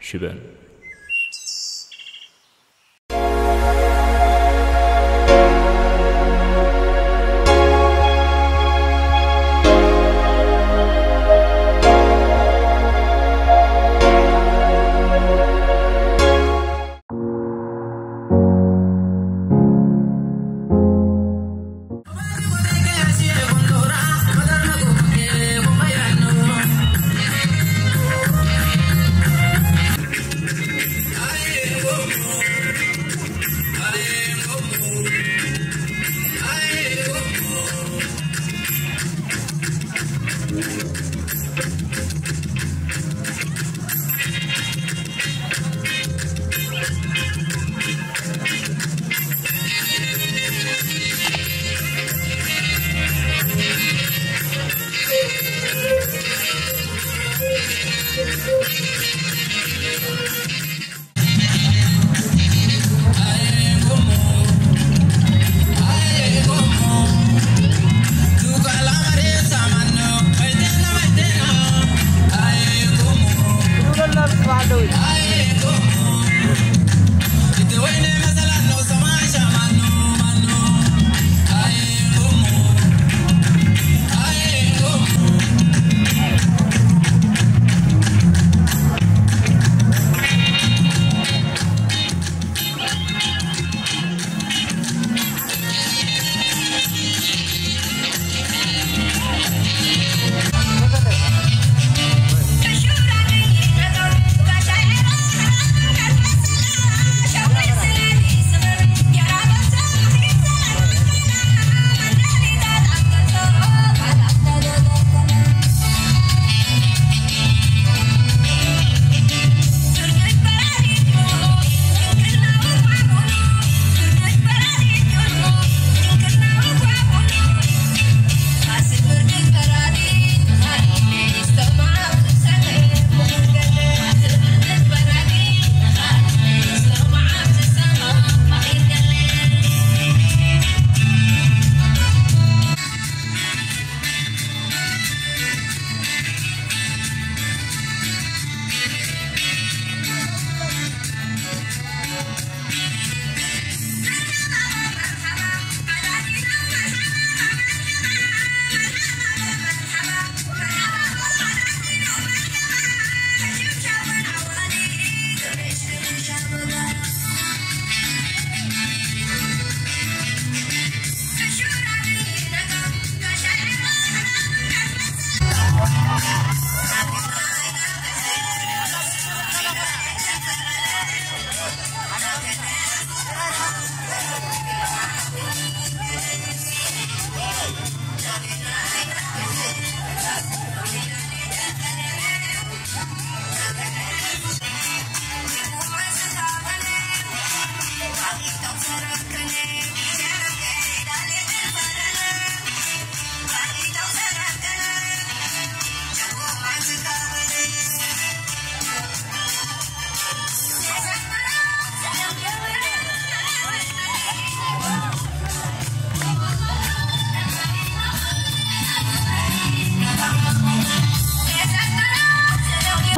ሽበን።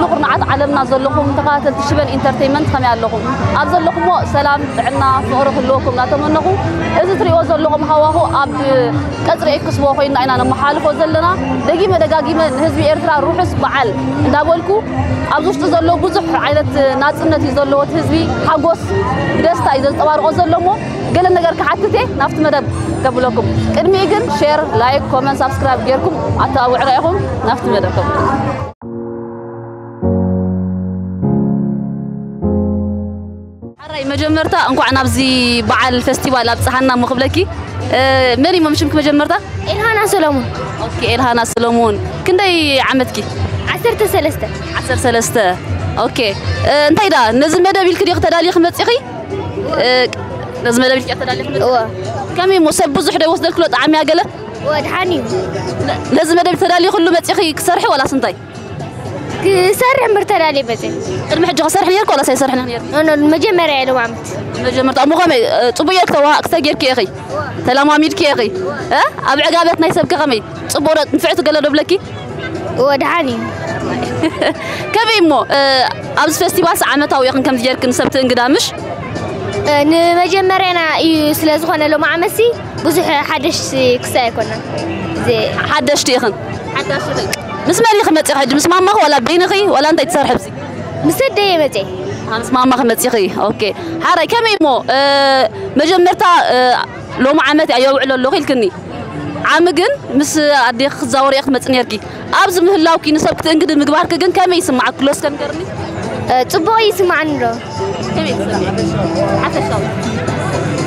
ንኹርናዓት ዓለምና ዘለኹም ተኸታተልቲ ሽበን ኢንተርቴይንመንት ከመይ ኣለኹም? ኣብ ዘለኹሞ ሰላም፣ ጥዕና፣ ፍቕሪ ክህልወኩም እናተመነኹ፣ እዚ ትሪእዎ ዘለኹም ሃዋሁ ኣብ ቀጽሪ ኤክስፖ ኮይና ኢና ነመሓላልፎ ዘለና። ደጊመ ደጋጊመ ንህዝቢ ኤርትራ ርሑስ በዓል እንዳበልኩ፣ ኣብዚ ውሽጢ ዘሎ ብዙሕ ዓይነት ናጽነት እዩ ዘለዎ። እቲ ህዝቢ ሓጎስ ብደስታ እዩ ዘንጸባርቖ ዘሎ። እሞ ገለ ነገር ክሓትት እየ፣ ናብቲ መደብ ከብለኩም። ቅድሚኡ ግን ሼር፣ ላይክ፣ ኮመንት፣ ሳብስክራይብ ጌርኩም ኣተባብዑና ኢኹም። ናብቲ መደብ ከብለኩም። ሓራይ መጀመርታ እንኳዕ ናብዚ በዓል ፌስቲቫል ኣብጽሓና እሞ ክብለኪ። እ፣ መን እሞ ሽምኪ መጀመርታ? ኤልሃና ሰሎሞን። ኦኬ፣ ኤልሃና ሰሎሞን። ክንደይ ዓመትኪ? ዓሰርተ ሰለስተ። ዓሰርተ ሰለስተ። ኦኬ። እ፣ እንታይ ደኣ ነዚ መደብ ኢልኪ ዲኺ ተዳሊኺ መጺኺ? እ፣ ነዚ መደብ ኢልኪ ተዳሊኺ መጺኺ? እወ። ከመይ እሞ ሰብ ብዙሕ ዶ ይወስደልኪ ኣሎ ጣዕሚ ገለ? እወ፣ ደሓን እዩ። ነ-፣ ነዚ መደብ ተዳሊኺ ኩሉ መጺኺ ክሰርሒ ዋላስ እንታይ? ክሰርሕ እምበር ተዳልየ መጸ። ቅድሚ ሕጂ ክሰርሕ ነይርኩ ዋላስ ኣይሰርሕን ነይርኩ? ኖ፣ ኖ፣ መጀመርያ እየ ሎም ዓመት። መጀመርታ እሞ ከመይ፣ እ፣ ጽቡቅ ጌርኪ ተዋሃ-፣ ክተጌርኪ ኢኺ? ተለማሚድኪ ኢኺ? እ? ኣብ ዕጋበት ናይ ሰብከ ከመይ? ጽቡቅ ዶ፣ ንፍዕቲ ገለ ዶ ብለኪ? ወድሓን እዩ። ከመይ እሞ፣ እ፣ ኣብዚ ፌስቲቫልስ ዓመታዊ ኢኽን ከምዚ ጌርክን ሰብ ትእንግዳ ምሽ? እ፣ ንመጀመርያና እዩ ስለ ዝኾነ ሎም ዓመትሲ ብዙሕ ሓደሽ ክሳይ ኣይኮነን። እዚ ሓደሽቲ ኢኽን? ሓዳሽ ኢኽን። ምስ መን ኢኺ መጺኺ ሕጂ? ምስ ማማኺ ዋላ በይንኺ ዋላ እንታይ ትሰርሒ ኣብዚ? ምስ ኣደይ እየ መጺኤ። አ፣ ምስ ማማኺ መጺኺ። ኦኬ። ሓራይ ከመይ እሞ፣ እ፣ መጀመርታ፣ እ፣ ሎሚ ዓመት እያ የውዕሎ ኣለኹ ኢልክኒ። ዓሚ ግን ምስ ኣዴኺ ክትዛወሪ ኢኺ ክትመጺ ኔርኪ። ኣብዚ ምህላውኪ ንሰብ ክትእንግዲ ምግባርኪ ግን ከመይ ይስምዓኪ ኣሎ እስከ ንገርኒ? እ፣ ጽቡቕ ይስምዓኒ ዶ? ከመይ ትሰምዒ? ሓፈሻዊ።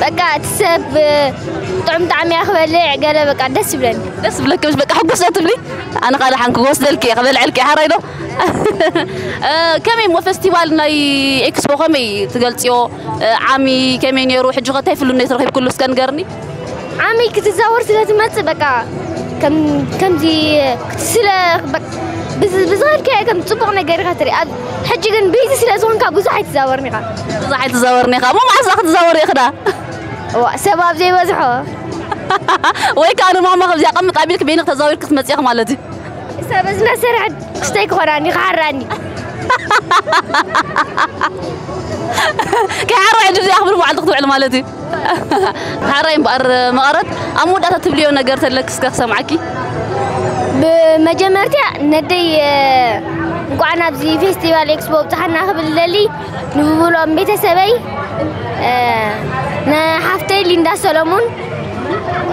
በቃ እቲ ሰብ፣ እ፣ ጥዑም ጣዕሚ እያ ክበልዕ ገለ በቃ ደስ ይብለኒ። ደስ ይብለኪ ምሽ በቃ ሕጉስ ዶ ትብሊ? ኣነ ኻኣ ደሓን ክወስደልኪ እየ፣ ክበልዐልኪ እየ፣ ሓራይ ዶ? እ፣ ከመይ እሞ ፌስቲቫል ናይ ኤክስፖ ከመይ ትገልጽዮ? እ፣ ዓሚ ከመይ ነይሩ? ሕጂ ኸ እንታይ ፍሉይነት ረኺብክሉ እስከ ንገርኒ? ዓሚ ክትዛወር ስለ ትመጽእ በቃ ከም-፣ ከምዚ ክትስለ በቃ ብዝ-፣ ብዝኸድካዮ ከም ጽቡቕ ነገር ኢኻ ትርኢ። ኣብ-፣ ሕጂ ግን ቢዚ ስለ ዝኾንካ ብዙሕ ኣይትዛወርን ኢኻ። ብዙሕ ኣይትዛወርን ኢኻ። እሞ መዓስ ደኣ ክትዛወሪ ኢኺ ደኣ? እዋ፣ ሰብ ኣብ ዘይበዝሖ። ወይ ከኣ ንማማ ከምዚኣ ቀምጥ ኣቢልክ በይንክ ተዛዊርክ ክትመጽእ ኢኺ ማለት እዩ። ሰብ እዝና ሰርሐ ክስተይ ክኾናኒ፣ ክሓራኒ። ከይሓራ ሕጂ እዚኣ ክብል መዓልቲ ክትውዕል ማለት እዩ። ሓራይ እምበኣር መቐረት፣ ኣብ መወዳእታ ትብልዮ ነገር ተለክ እስከ ክሰምዓኪ። ብመጀመርታ ነደይ፣ እ፣ እንቋዕ ናብዚ ፌስቲቫል ኤክስፖ ኣብጽሓና ክብል ደሊ ንብብሎም ቤተሰበይ፣ እ፣ ንሓፍተይ ሊንዳ ሰሎሙን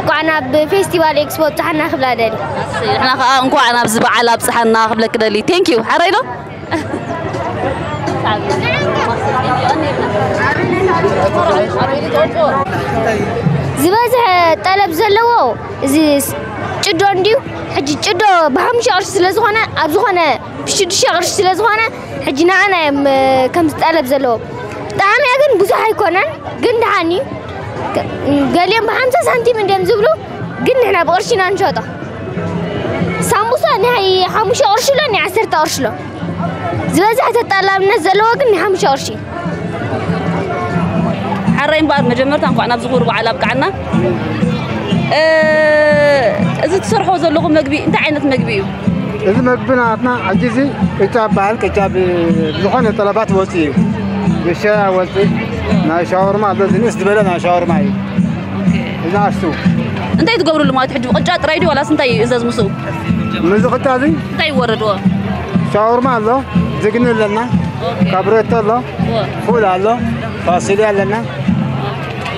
እንቋዕ ናብ ፌስቲቫል ኤክስፖ ኣብጽሓና ክብላ ደሊ። ንሕና ኸኣ እንቋዕ ናብዚ በዓል ኣብጽሓና ክብለኪ ደሊ። ቴንክ ዩ። ሓራይ ዶ? ዝበዝሐ ጠለብ ዘለዎ እዚ ጭዶ እንድዩ። ሕጂ ጭዶ ብሓሙሽተ ቅርሺ ስለ ዝኾነ፣ ኣብ ዝኾነ ብሽዱሽተ ቅርሺ ስለ ዝኾነ፣ ሕጂ ንዓና እዮም፣ እ፣ ከምዚ ጠለብ ዘለዎ። ጣዕሚኣ ግን ብዙሕ ኣይኮነን፣ ግን ደሓን እዩ። ገ-፣ ገሊኦም ብሓምሳ ሳንቲም እንድዮም ዝብሉ፣ ግን ንሕና ብቕርሺ ኢና ንሸጦ። ሳምቡሳ ናይ ሓሙሽተ ቅርሺ ኣሎ፣ ናይ ዓሰርተ ቅርሺ ኣሎ። ዝበዝሐ ተጠላብነት ዘለዎ ግን ናይ ሓሙሽተ ቅርሺ እዩ። ሓራይ እምበኣር መጀመርታ እንኳዕ ናብ ዝኽብሩ በዓል ኣብቅዓና። እ፣ እዚ ትሰርሖ ዘለኹም መግቢ እንታይ ዓይነት መግቢ እዩ? እዚ መግቢ ናትና ሕጂ እዚ ቅጫ በዓል፣ ቅጫ ብ-፣ ብዝኾነ ጠለባት ወፂ እዩ። ብሻ ወፂ፣ ናይ ሻወርማ ኣሎ፣ እዚ ንእስ ዝበለ ናይ ሻወርማ እዩ። እዚ ኣሽቱ። እንታይ ትገብርሉ ማለት ሕጂ ቅጫ ጥራይ ድዩ ዋላስ እንታይ ይእዘዝ ምስኡ? ምዚ ቅጫ እዚ እንታይ ይወረድዎ? ሻወርማ ኣሎ፣ ዝግኒ ኣለና፣ ኦኬ። ካብሬቶ ኣሎ፣ ዎ። ፉል ኣሎ፣ ፋሲሊ ኣለና።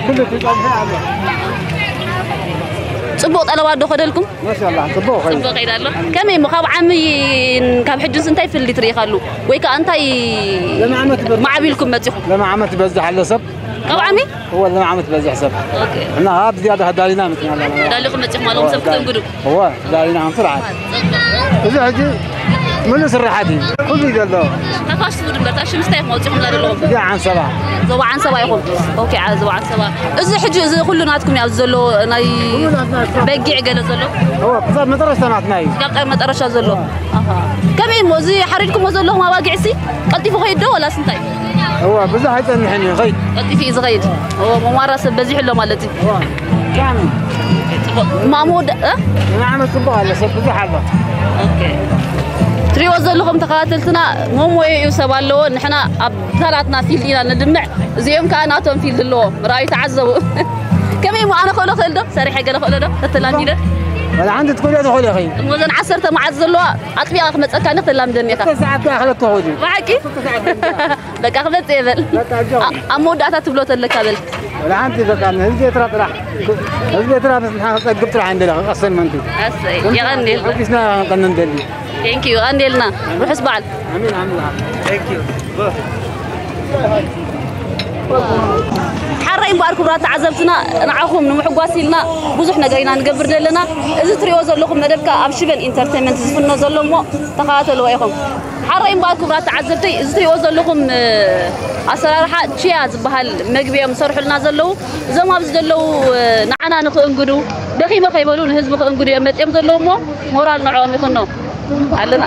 ኩሉ ተጸብሐ ኣሎ። ጽቡቕ ጠለባት ዶ ከደልኩም? ማሻኣላ፣ ጽቡቕ ኸይዱ። ጽቡቕ ከይዱ ኣሎ። ከመይ እሞ ካብ ዓሚ ካብ ሕጅንስ እንታይ ፍልልይ ትርኢ ካሉ? ወይ ከኣ እንታይ ለማዕመት ይበዝሕ። ማዕቢልኩም መጺኹም? ለማዕመት ይበዝሕ ኣሎ ሰብ። ካብ ዓሚ? እወ፣ ለማዕመት ይበዝሕ ሰብ። ኦኬ። እና ኣብ ዝያዳ ሃዳሊና መጽና ኣለና። ዳሊኹም መጺኹም ኣለኹም ሰብ ክትእንግዱ? እወ፣ ዳሊና ከም ስርዓት። እዚ ሕጂ ምሉእ ስራሓት እዩ። ኩሉ እዩ ዘሎ። ካብ ፋስት ፉድ እምበር፣ ታሽም ስታይ መውፂኹም ዘለኹም? እዚ ዓንሰባ። ዞባ ዓንሰባ ኢኹም? ኦኬ፣ ዓ-፣ ዞባ ዓንሰባ። እዚ ሕጂ እዚ ኩሉ ናትኩም እዩ ኣብዚ ዘሎ ናይ ኩሉ ናትና እዩ። በጊዕ ገለ ዘሎ? እወ፣ ክሳብ መጠረሽታ ናትና እዩ። ክሳብ መጠረሻ ዘሎ? ኣሃ። ከመይ እሞ እዚ ሓሪድኩሞ ዘለኹም ኣባጊዕሲ ቀልጢፉ ከይድ ዶ ወላስ እንታይ? እወ፣ ብዙሕ ኣይጸንሕን እዩ፣ ኸይድ። ቀልጢፉ እዩ ዝኸይድ። እወ፣ መማራ ሰብ በዚሑ ኣሎ ማለት እዩ። እወ፣ ብጣዕሚ። ጽቡቕ። እማ መወዳ-፣ እ? ንዓመት ጽቡቕ ኣሎ፣ ሰብ ብዙሕ ኣሎ። ኦኬ። ትሪእዎ ዘለኹም ተኸታተልትና፣ መሞየ እዩ ሰብ ኣለዎ። ንሕና ኣብ ታላትና ፊልድ ኢና ንድምዕ፣ እዚኦም ከኣ ናቶም ፊልድ ኣለዎም። ርኣዩ ተዓዘቡ። ከመይ እሞ ኣነ ክእሎ ክእል ዶ? ሰሪሐ ገለ ክእሎ ዶ? ተተላሚደ? ወላ ሓንቲ ትክእልዮ ትኽእሊ ኢኺ። እሞ እዘን ዓሰርተ መዓልቲ ዘለዋ ኣጥቢቓ ክመጸካ እኒ ክተላምደኒ ኢኻ። ክልተ ሰዓት ከኣ ክለካ ኹዲ። ብሓቂ? ክልተ ሰዓት ከኣ። በቃ ክመጽእ እየ በል። በቃ ኣጆ። ኣ-፣ ኣብ መወዳእታ ትብሎ ተለካ በል። ወላ ሓንቲ በቃ ንህዝቢ ኤርትራ ጥራሕ። ህዝቢ ኤርትራ ምስ ንሓ ክጸግብ ጥራሕ እንደለ ክቐሰን መንቱ። ኣሰይ፣ የቐንየልና። ሓጒስና ክንቀኒ እንደሊ። ቴንክ ዩ፣ የቐንየልና። ርሑስ በዓል። ኣሜን፣ ኣሜን። ቴንክ ዩ። ሓራይ እምበኣር ክቡራት ተዓዘብትና፣ ንዓኹም ንምሕጓስ ኢልና ብዙሕ ነገር ኢና ንገብር ዘለና። እዚ ትሪእዎ ዘለኹም መደብ ከኣ ኣብ ሽበን ኢንተርቴይንመንት ዝፍኖ ዘሎ እሞ ተኸታተልዎ ኢኹም። ሓራይ እምበኣር ክቡራት ተዓዘብተይ፣ እዚ ትሪእዎ ዘለኹም፣ እ፣ ኣሰራርሓ ቺያ ዝበሃል መግቢ እዮም ዝሰርሑልና ዘለዉ። እዞም ኣብዚ ዘለዉ፣ እ፣ ንዓና ንኽእንግዱ፣ ደኺመ ከይበሉ ንህዝቢ ክእንግዱ እዮም መጺኦም ዘለዉ እሞ ሞራል ንዕኦም ይኹኖ ኣለና።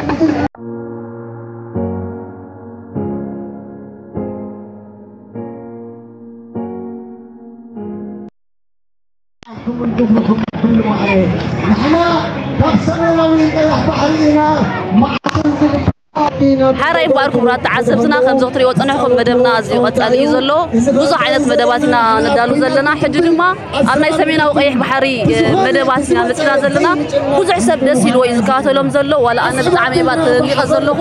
ንሕና ካብ ሰሜናዊ ቀይሕ ባሕሪ ኢና። መዓትን ሓራይ እምበኣር ክቡራት ተዓዘብትና፣ ከምዚ ክትሪእዎ ጸኒሕኩም መደብና ኣዝዩ ቀጻሊ እዩ ዘሎ። ብዙሕ ዓይነት መደባት ኢና ነዳሉ ዘለና። ሕጂ ድማ ኣብ ናይ ሰሜናዊ ቀይሕ ባሕሪ መደባት ኢና መጺና ዘለና። ብዙሕ ሰብ ደስ ኢልዎ እዩ ዝከታተሎም ዘሎ። ዋላ ኣነ ብጣዕሚ እየ ተደኒቐ ዘለኹ።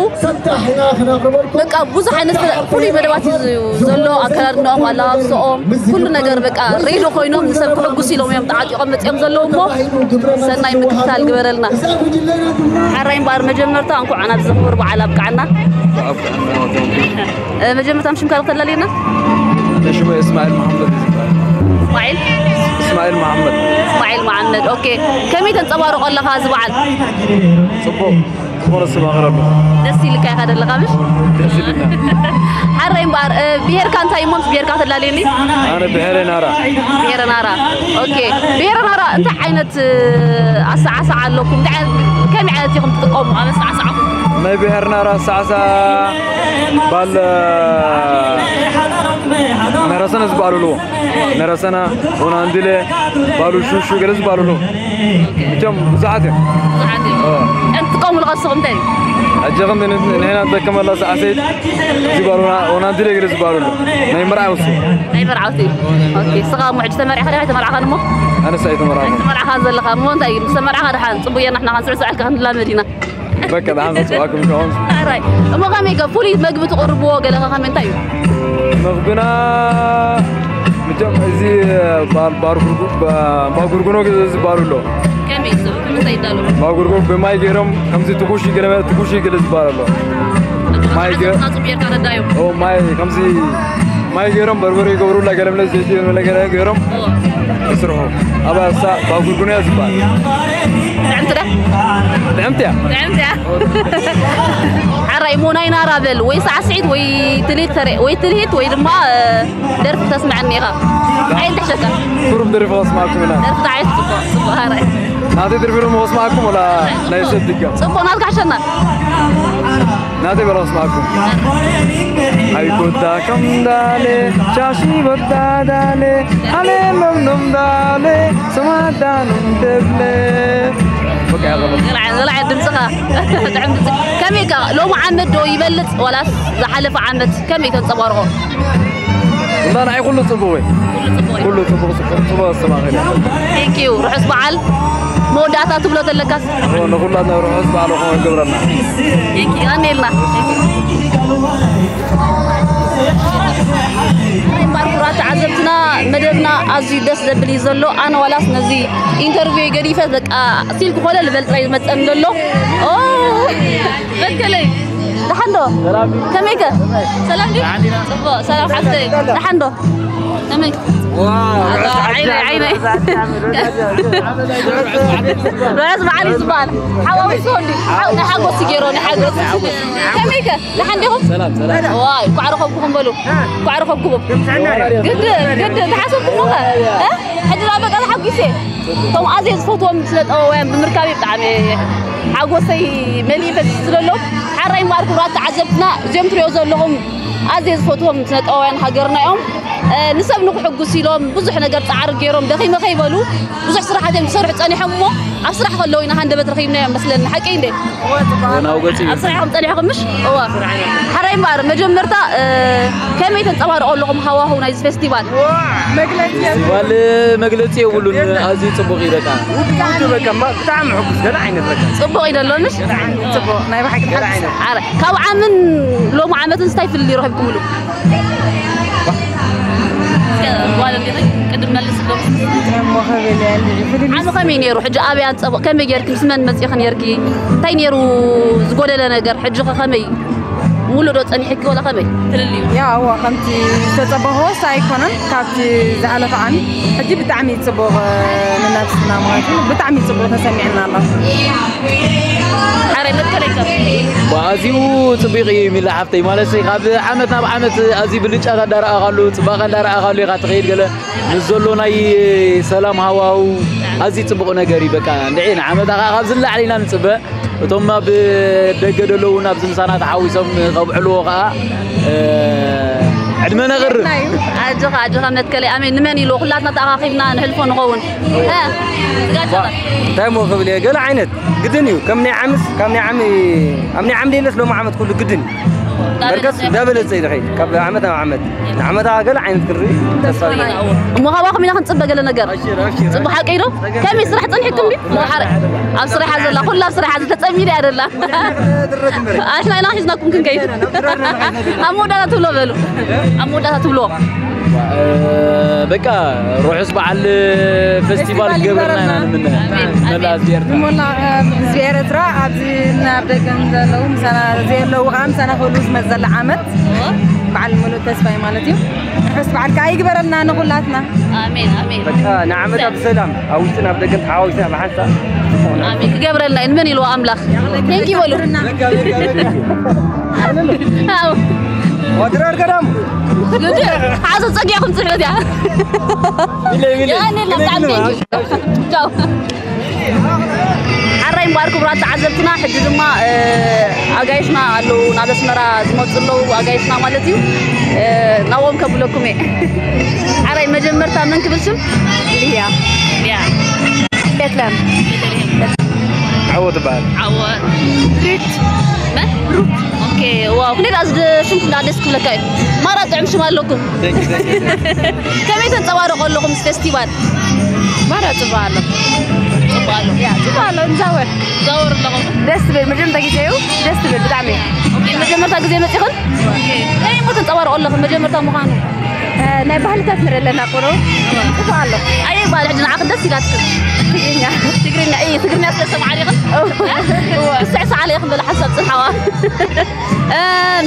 በቃ ብዙሕ ዓይነት ፍሉይ መደባት እዩ ዘሎ። ኣከዳድንኦም፣ ኣለባብስኦም፣ ኩሉ ነገር በቃ ሬድዮ ኮይኖም ንሰብ ክሕጉስ ኢሎም እዮም ተዓጢቖም መፂኦም ዘለዉ እሞ ሰናይ ምክትታል ግበረልና። ሓራይ እምበኣር መጀመርታ እንኳዕ ናብዚ ክቡር በዓል ኣብቅዓና። መጀመርታ ሽምካ ከተላልየና? ሽሙ እስማኤል መሓመድ እዩ ዝበሃል። እስማኤል? እስማኤል መሓመድ። እስማኤል መሓመድ። ኦኬ፣ ከመይ ተንፀባርቆ ኣለኻ እዚ በዓል? ፅቡቅ። ዝኾነ ስም ኣቕረብ። ደስ ኢልካ ኢኻ ዘለኻ ምሽ? ደስ ኢልና። ሓራይ እምበኣር ብሄርካ እንታይ እሞ ምስ ብሄርካ ተላልየኒ? ኣነ ብሄረ ናራ። ብሄረ ናራ። ኦኬ፣ ብሄረ ናራ እንታይ ዓይነት ኣሰዓሳዓ ኣለኩም? እንታይ ዓይነት፣ ከመይ ዓይነት ኢኹም ትጥቀሙ ኣብ ኣሰዓሳዓኹም? ናይ ብሄር ናራ ኣሰዓሳ ባል ነረሰነ ዝበሃሉ ኣለዎ። ነረሰና፣ ኦናንድለ፣ ባሉ ሹሹ ገለ ዝበሃሉ ኣለዉ። እቶም ብዙሓት እዮም። ብዙሓት እዮም። ኦ። እንጥቀሙሉ ቀስኹም እንታይ እዩ? ሕጂ ከም ን-፣ ንሕና ንጠቀመላ ሰዓሰይት ዝበሃሉና፣ ኦናንድለ ገለ ዝበሃሉ ኣለዉ። ናይ መርዓ ውሱ። ናይ መርዓውቲ። ኦኬ፣ ስኻ እሞ ሕጂ ተመሪዕኻ ዲኻ ኣይተመርዓኻን እሞ? ኣነስ ኣይተመርዓኹን። ኣይተመርዓኻን ዘለኻ እሞ እንታይ እዩ? ምስ ተመርዓኻ ደሓን ጽቡቅ ጌርና ንሕና ክንስዕስዐልካ ክንላመድ ኢና። በቃ፣ ደሓን ከጽዋዕኩም ከሆን። ኣራይ። እሞ ከመይ ከ ፍሉይ መግቢ ትቕርብዎ ገለኻ ከመይ እንታይ እዩ? መግብና መቸም እዚ ባር-፣ ባር ጉርጉ-፣ ባ-፣ ባጉርጉኖ ዝበሃሉ ኣሎ። ከመይ እዩ? እንታይ ይዳሎ? ባጉርጉኖ ብማይ ገይሮም ከምዚ ትኩሽ ገለ፣ ትኩሽ ገለ ዝበሃል ኣሎ። ማይ ገ-፣ ሓሰብ ናጹ ቢርካ ረዳዮም። ኦ፣ ማይ ከምዚ ማይ ገይሮም በርበረ ይገብሩላ፣ ገለምለ ዘይቲ ገለምለ ገለ ገይሮም ኦ። ይስርሑ። ኣብ ኣሳ ባጉርጉኖ እያ ዝበሃል። ጥዕምቲ ዳ? ጥዕምቲ እያ። ጥዕምቲ እያ። ሓራይ እሞ ናይ ናራ በል፣ ወይ ሳዕስዒት ወይ ትልሂት ተረ-፣ ወይ ትልሂት ወይ ድማ፣ እ፣ ደርፊ ክተስምዐኒ ኢኻ። ዓይን ትሕሸካ። ቁሩብ ደርፊ ከስማዕኩም ኢና። ደርፊ ተዓይሽ ጽቡቕ፣ ጽቡቕ ሓራይ። ናተይ ደርፊ ዶ ከስማዕኩም ወላ ናይ ሰብ ድጋም? ጽቡቕ ናትካ ሕሸና። ናተይ በሎ ስማዕኩም። ኣይ ጎዳ ከም ዳሌ፣ ቻሺ ጎዳ ዳሌ፣ ኣሌ ሎም ሎም ዳሌ፣ ሰማዳን ደብለ። በቃ፣ ያዘ። ዝለዓለ፣ ዝለዓለ ድምፅኻ። ጥዕም ድምፂ። ከመይ ከ ሎሚ ዓመት ዶ ይበልፅ ዋላስ ዝሓለፈ ዓመት ከመይ ተንፀባርቆ? እምባ ንዓይ ኩሉ ጽቡቕ እዩ። ኩሉ ጽቡቕ እዩ። ኩሉ ጽቡቕ፣ ጽቡቕ፣ ጽቡቕ ኣስተማቒሉ። Thank you። ርሑስ በዓል። መወዳእታ ትብሎ ዘለካስ? ኦ፣ ንኹላትና ርሑስ በዓል ኾነ ይገብረልና። Thank you። ኣሜልና። Thank you። እምበር ክቡራት ተዓዘብትና፣ መደብና ኣዝዩ ደስ ዘብል እዩ ዘሎ። ኣነ ዋላስ ነዚ ኢንተርቪው ገዲፈ በቃ ሲል ክኾነ ልበል ጥራይ ዝመጸኒ ዘሎ። ኦ፣ በከለይ። ደሓን ዶ? ሰላም ድዩ? ከመይ ከ? ሰላም ድዩ? ደሓን ዲና። ጽቡቕ፣ ሰላም ሓፍተይ። ደሓን ዶ? ከመይ? ዋው፣ ኣታ ርሑስ ዓይነይ፣ ሓጂ ዓይነይ። ርሑስ በዓል እዩ ዝበሃል። ሓዋዊሱ እንዲ። ሓው-፣ ናይ ሓጎስ ገይሮ፣ ናይ ሓጎስ። ከመይ ከ? ደሓን ዲኹም? ሰላም፣ ሰላም። ዋይ፣ እንኳዕ ረኸብኩኹም በሉ። እንኳዕ ረኸብኩኹም። ግድ፣ ግድ፣ ተሓሰብኩሞ ከ? እ? ሕጂ ደኣ በቃ ተሓጒሰ። እቶም ኣዝየ ዝፈትዎም ስነ ጥበባውያን ብምርካበይ ብጣዕሚ ሓጎሰይ መሊኡ ፈሲሱ ዘሎ። ሓራይ እምበኣር ክቡራት ተዓዘብትና፣ እዚኦም ትሪኦ ዘለኹም ኣዝየ ዝፈትዎም ስነ ጥበባውያን ሃገርና እዮም። እ፣ ንሰብ ንክሕጉስ ኢሎም ብዙሕ ነገር ጻዕሪ ገይሮም ደኺመ ከይበሉ ብዙሕ ስራሓት እዮም ዝሰርሑ ጸኒሖም እሞ ኣብ ስራሕ ከለዉ ኢና ሃንደበት ረኺብናዮም መስለኒ። ሓቀይ እንዴ? ወናው ገጺ። ኣብ ስራሕ ኢኹም ጸኒሕኩም ምሽ? እዋ። ሓራይ እምበኣር መጀመርታ፣ እ፣ ከመይ ተንጸባርቑ ኣለኹም ሃዋህው ናይዚ ፌስቲቫል? መግለጺ የብሉን። ፌስቲቫል መግለጺ የብሉን። ኣዝዩ ጽቡቕ እዩ በቃ። ውድድር በቃ፣ ማ-፣ ብጣዕሚ ሕጉስ፣ ገለ ዓይነት በቃ። ጽቡቕ እዩ ዘሎ ምሽ? ጽቡቕ፣ ናይ ብሓቂ ገለ ዓይነት። ኣረ፣ ካብ ዓምን ሎሚ ዓመትን እንታይ ፍልልይ ረኺብኩምሉ? እስከ ጓል እንዲኺ ቅድም መልስ ዶ? እሞ ከበል እያ እንዲ ፍልልይ። ዓሚ ከመይ ነይሩ? ሕጂ ኣበይ ኣንጸቦ-፣ ከመይ ጌርኪ ምስ መን መጺኺ ነይርኪ? እንታይ ነይሩ ዝጎደለ ነገር? ሕጂ ከ ከመይ? ሙሉ ዶ ጸኒሕኪ ወላ ከመይ? ፍልልዩ። ያው፣ ከምቲ ዝተጸበኽዎስ ኣይኮነን፣ ካብቲ ዝሓለፈ ዓሚ። ሕጂ ብጣዕሚ ጽቡቕ፣ እ፣ ንነብስና ማለት እዩ። ብጣዕሚ ጽቡቕ ተሰሚዕና ኣሎ። ሓራይ መትከለይ ካብ ኣዝዩ ጽቡቕ እዩ ሚላ ሓፍተይ። ማለት ካብ ዓመት ናብ ዓመት ኣዝዩ ብልጫ እንዳረኣኻሉ፣ ጽባቐ እንዳረኣኻሉ ኢኻ ትኸይድ። ገለ ምስ ዘሎ ናይ ሰላም ሃዋህው ኣዝዩ ጽቡቕ ነገር እዩ። በቃ እንድዒ ንዓመታ ከኣ ካብ ዝለዓለ ኢና ንጽበ። እቶም ኣብ ደገ ዘለዉ እውን ኣብዚ ምሳና ተሓዊሶም ከብዕልዎ ከኣ፣ እ፣ ዕድመ ነቕርብ። ኣጆኻ ኣጆኻ መትከለይ ኣሜን። ንመን ኢሉ ኩላትና ተኣኻኺብና ንሕልፎ ንኸውን። እ፣ ስጋጃ እንታይ እሞ ክብል እየ? ገለ ዓይነት ግድን እዩ። ከም ናይ ዓምስ፣ ካብ ናይ ዓም-፣ ኣብ ናይ ዓምዲ የለስ ሎሚ ዓመት ኩሉ ግድን እዩ። በርከስ እንዳበለጸ እዩ ዝኸይድ። ካብ ዓመት ናብ ዓመት። ንዓመታ ገለ ዓይነት ክንርኢ ተስፋ ኣለና። እሞ ካባኹም ኢና ክንጽበ ገለ ነገር። ጽቡቕ ሓቂ ዶ? ከመይ ስራሕ ጸኒሕኩም ድዩ? ኣብ ስራሕ ዘላ፣ ኩላ ኣብ ስራሕ ዘላ ተጸሚዳ እያ ዘላ። ኣሕና ኢና ሒዝናኩም ክንከይድ። ኣብ መወዳእታ ትብሎ በሉ። ኣብ መወዳእታ ትብሎ። በቃ ርሑስ በዓል ፌስቲቫል ፌስቲቫል ክገብረልና ኢና ይግበረልና። ንምነ። ኣሜን፣ ኣሜን። መላ ህዝቢ ኤርትራ። ንሞላ ህዝቢ ኤርትራ ኣብዚ ናብ ደገን ዘለዉ ምሳና ዘየለዉ ከዓ ምሳና ክህሉ ዝመፅእ ዘሎ ዓመት በዓል ሙሉእ ተስፋይ ማለት እዩ። ርሑስ በዓል ከዓ ይግበረልና ንኹላትና። ኣሜን፣ ኣሜን። በቃ ንዓመታ ብሰላም ኣብ ውሽጥን ኣብ ደገን ተሓዋዊስና ብሓንሳብ ኣሜን። ክገብረልና እዩ። ንመን ኢልዎ ኣምላኽ? ቴንኪ በሉ። ኣው። ወድረር ገዳም። ሓዞ ጸጊዕኩም ጽሕበት እያ። ኢለ፣ ኢለ። ያኔ ኢለ፣ ብጣዕሚ ኢለ። ቴንኪ። ቻው። ሓራይ እምበኣር ክቡራት ተዓዘብትና፣ ሕጂ ድማ፣ እ፣ ኣጋይሽና ኣለዉ፣ ናብ ኣስመራ ዝመጹ ኣለዉ ኣጋይሽና ማለት እዩ። እ፣ ናብኦም ከብለኩም እየ። ሓራይ መጀመርታ መን ክብል ሽም? ሊያ። ሊያ። ቤትልሄም። ዓወት ትበሃል። ዓወት። ሩት። መን? ሩት። ኦኬ፣ ዋው፣ ክንደይ ደኣ እዚ ሽም ኩላ ደስ ክብለካ እዩ። ማራ ጥዑም ሽም ኣለኩም። Thank you, thank you, thank you። ከመይ ተንጸባርቑ ኣለኹም ምስ ፌስቲቫል? ማራ ጽቡቕ ኣሎ። ጽቡቕ ኣሎ። ያ፣ ጽቡቕ ኣሎ፣ ንዛወር። ዛወር ኣለኹም። ደስ ትብል፣ መጀመርታ ግዜ እዩ፣ ደስ ትብል ብጣዕሚ። ኦኬ፣ መጀመርታ ግዜ መጺኽን? ኦኬ። ከመይ እሞ ተንጸባርቑ ኣለኹም መጀመርታ ምዃኑ? እ፣ ናይ ባህልታት ንርኢ ኣለና ቁሩብ። ጽቡቕ ኣሎ። ኣየይ ባህሊ ሕጂ ንዓኽን ደስ ኢላትክን? ትግርኛ። ትግርኛ፣ እይ፣ ትግርኛ ስለ ሰምዓ ዲኽን? እወ። ክስዕስዓ ኢኽን በላ ሓንሳብ ጽንሓዋ። እ፣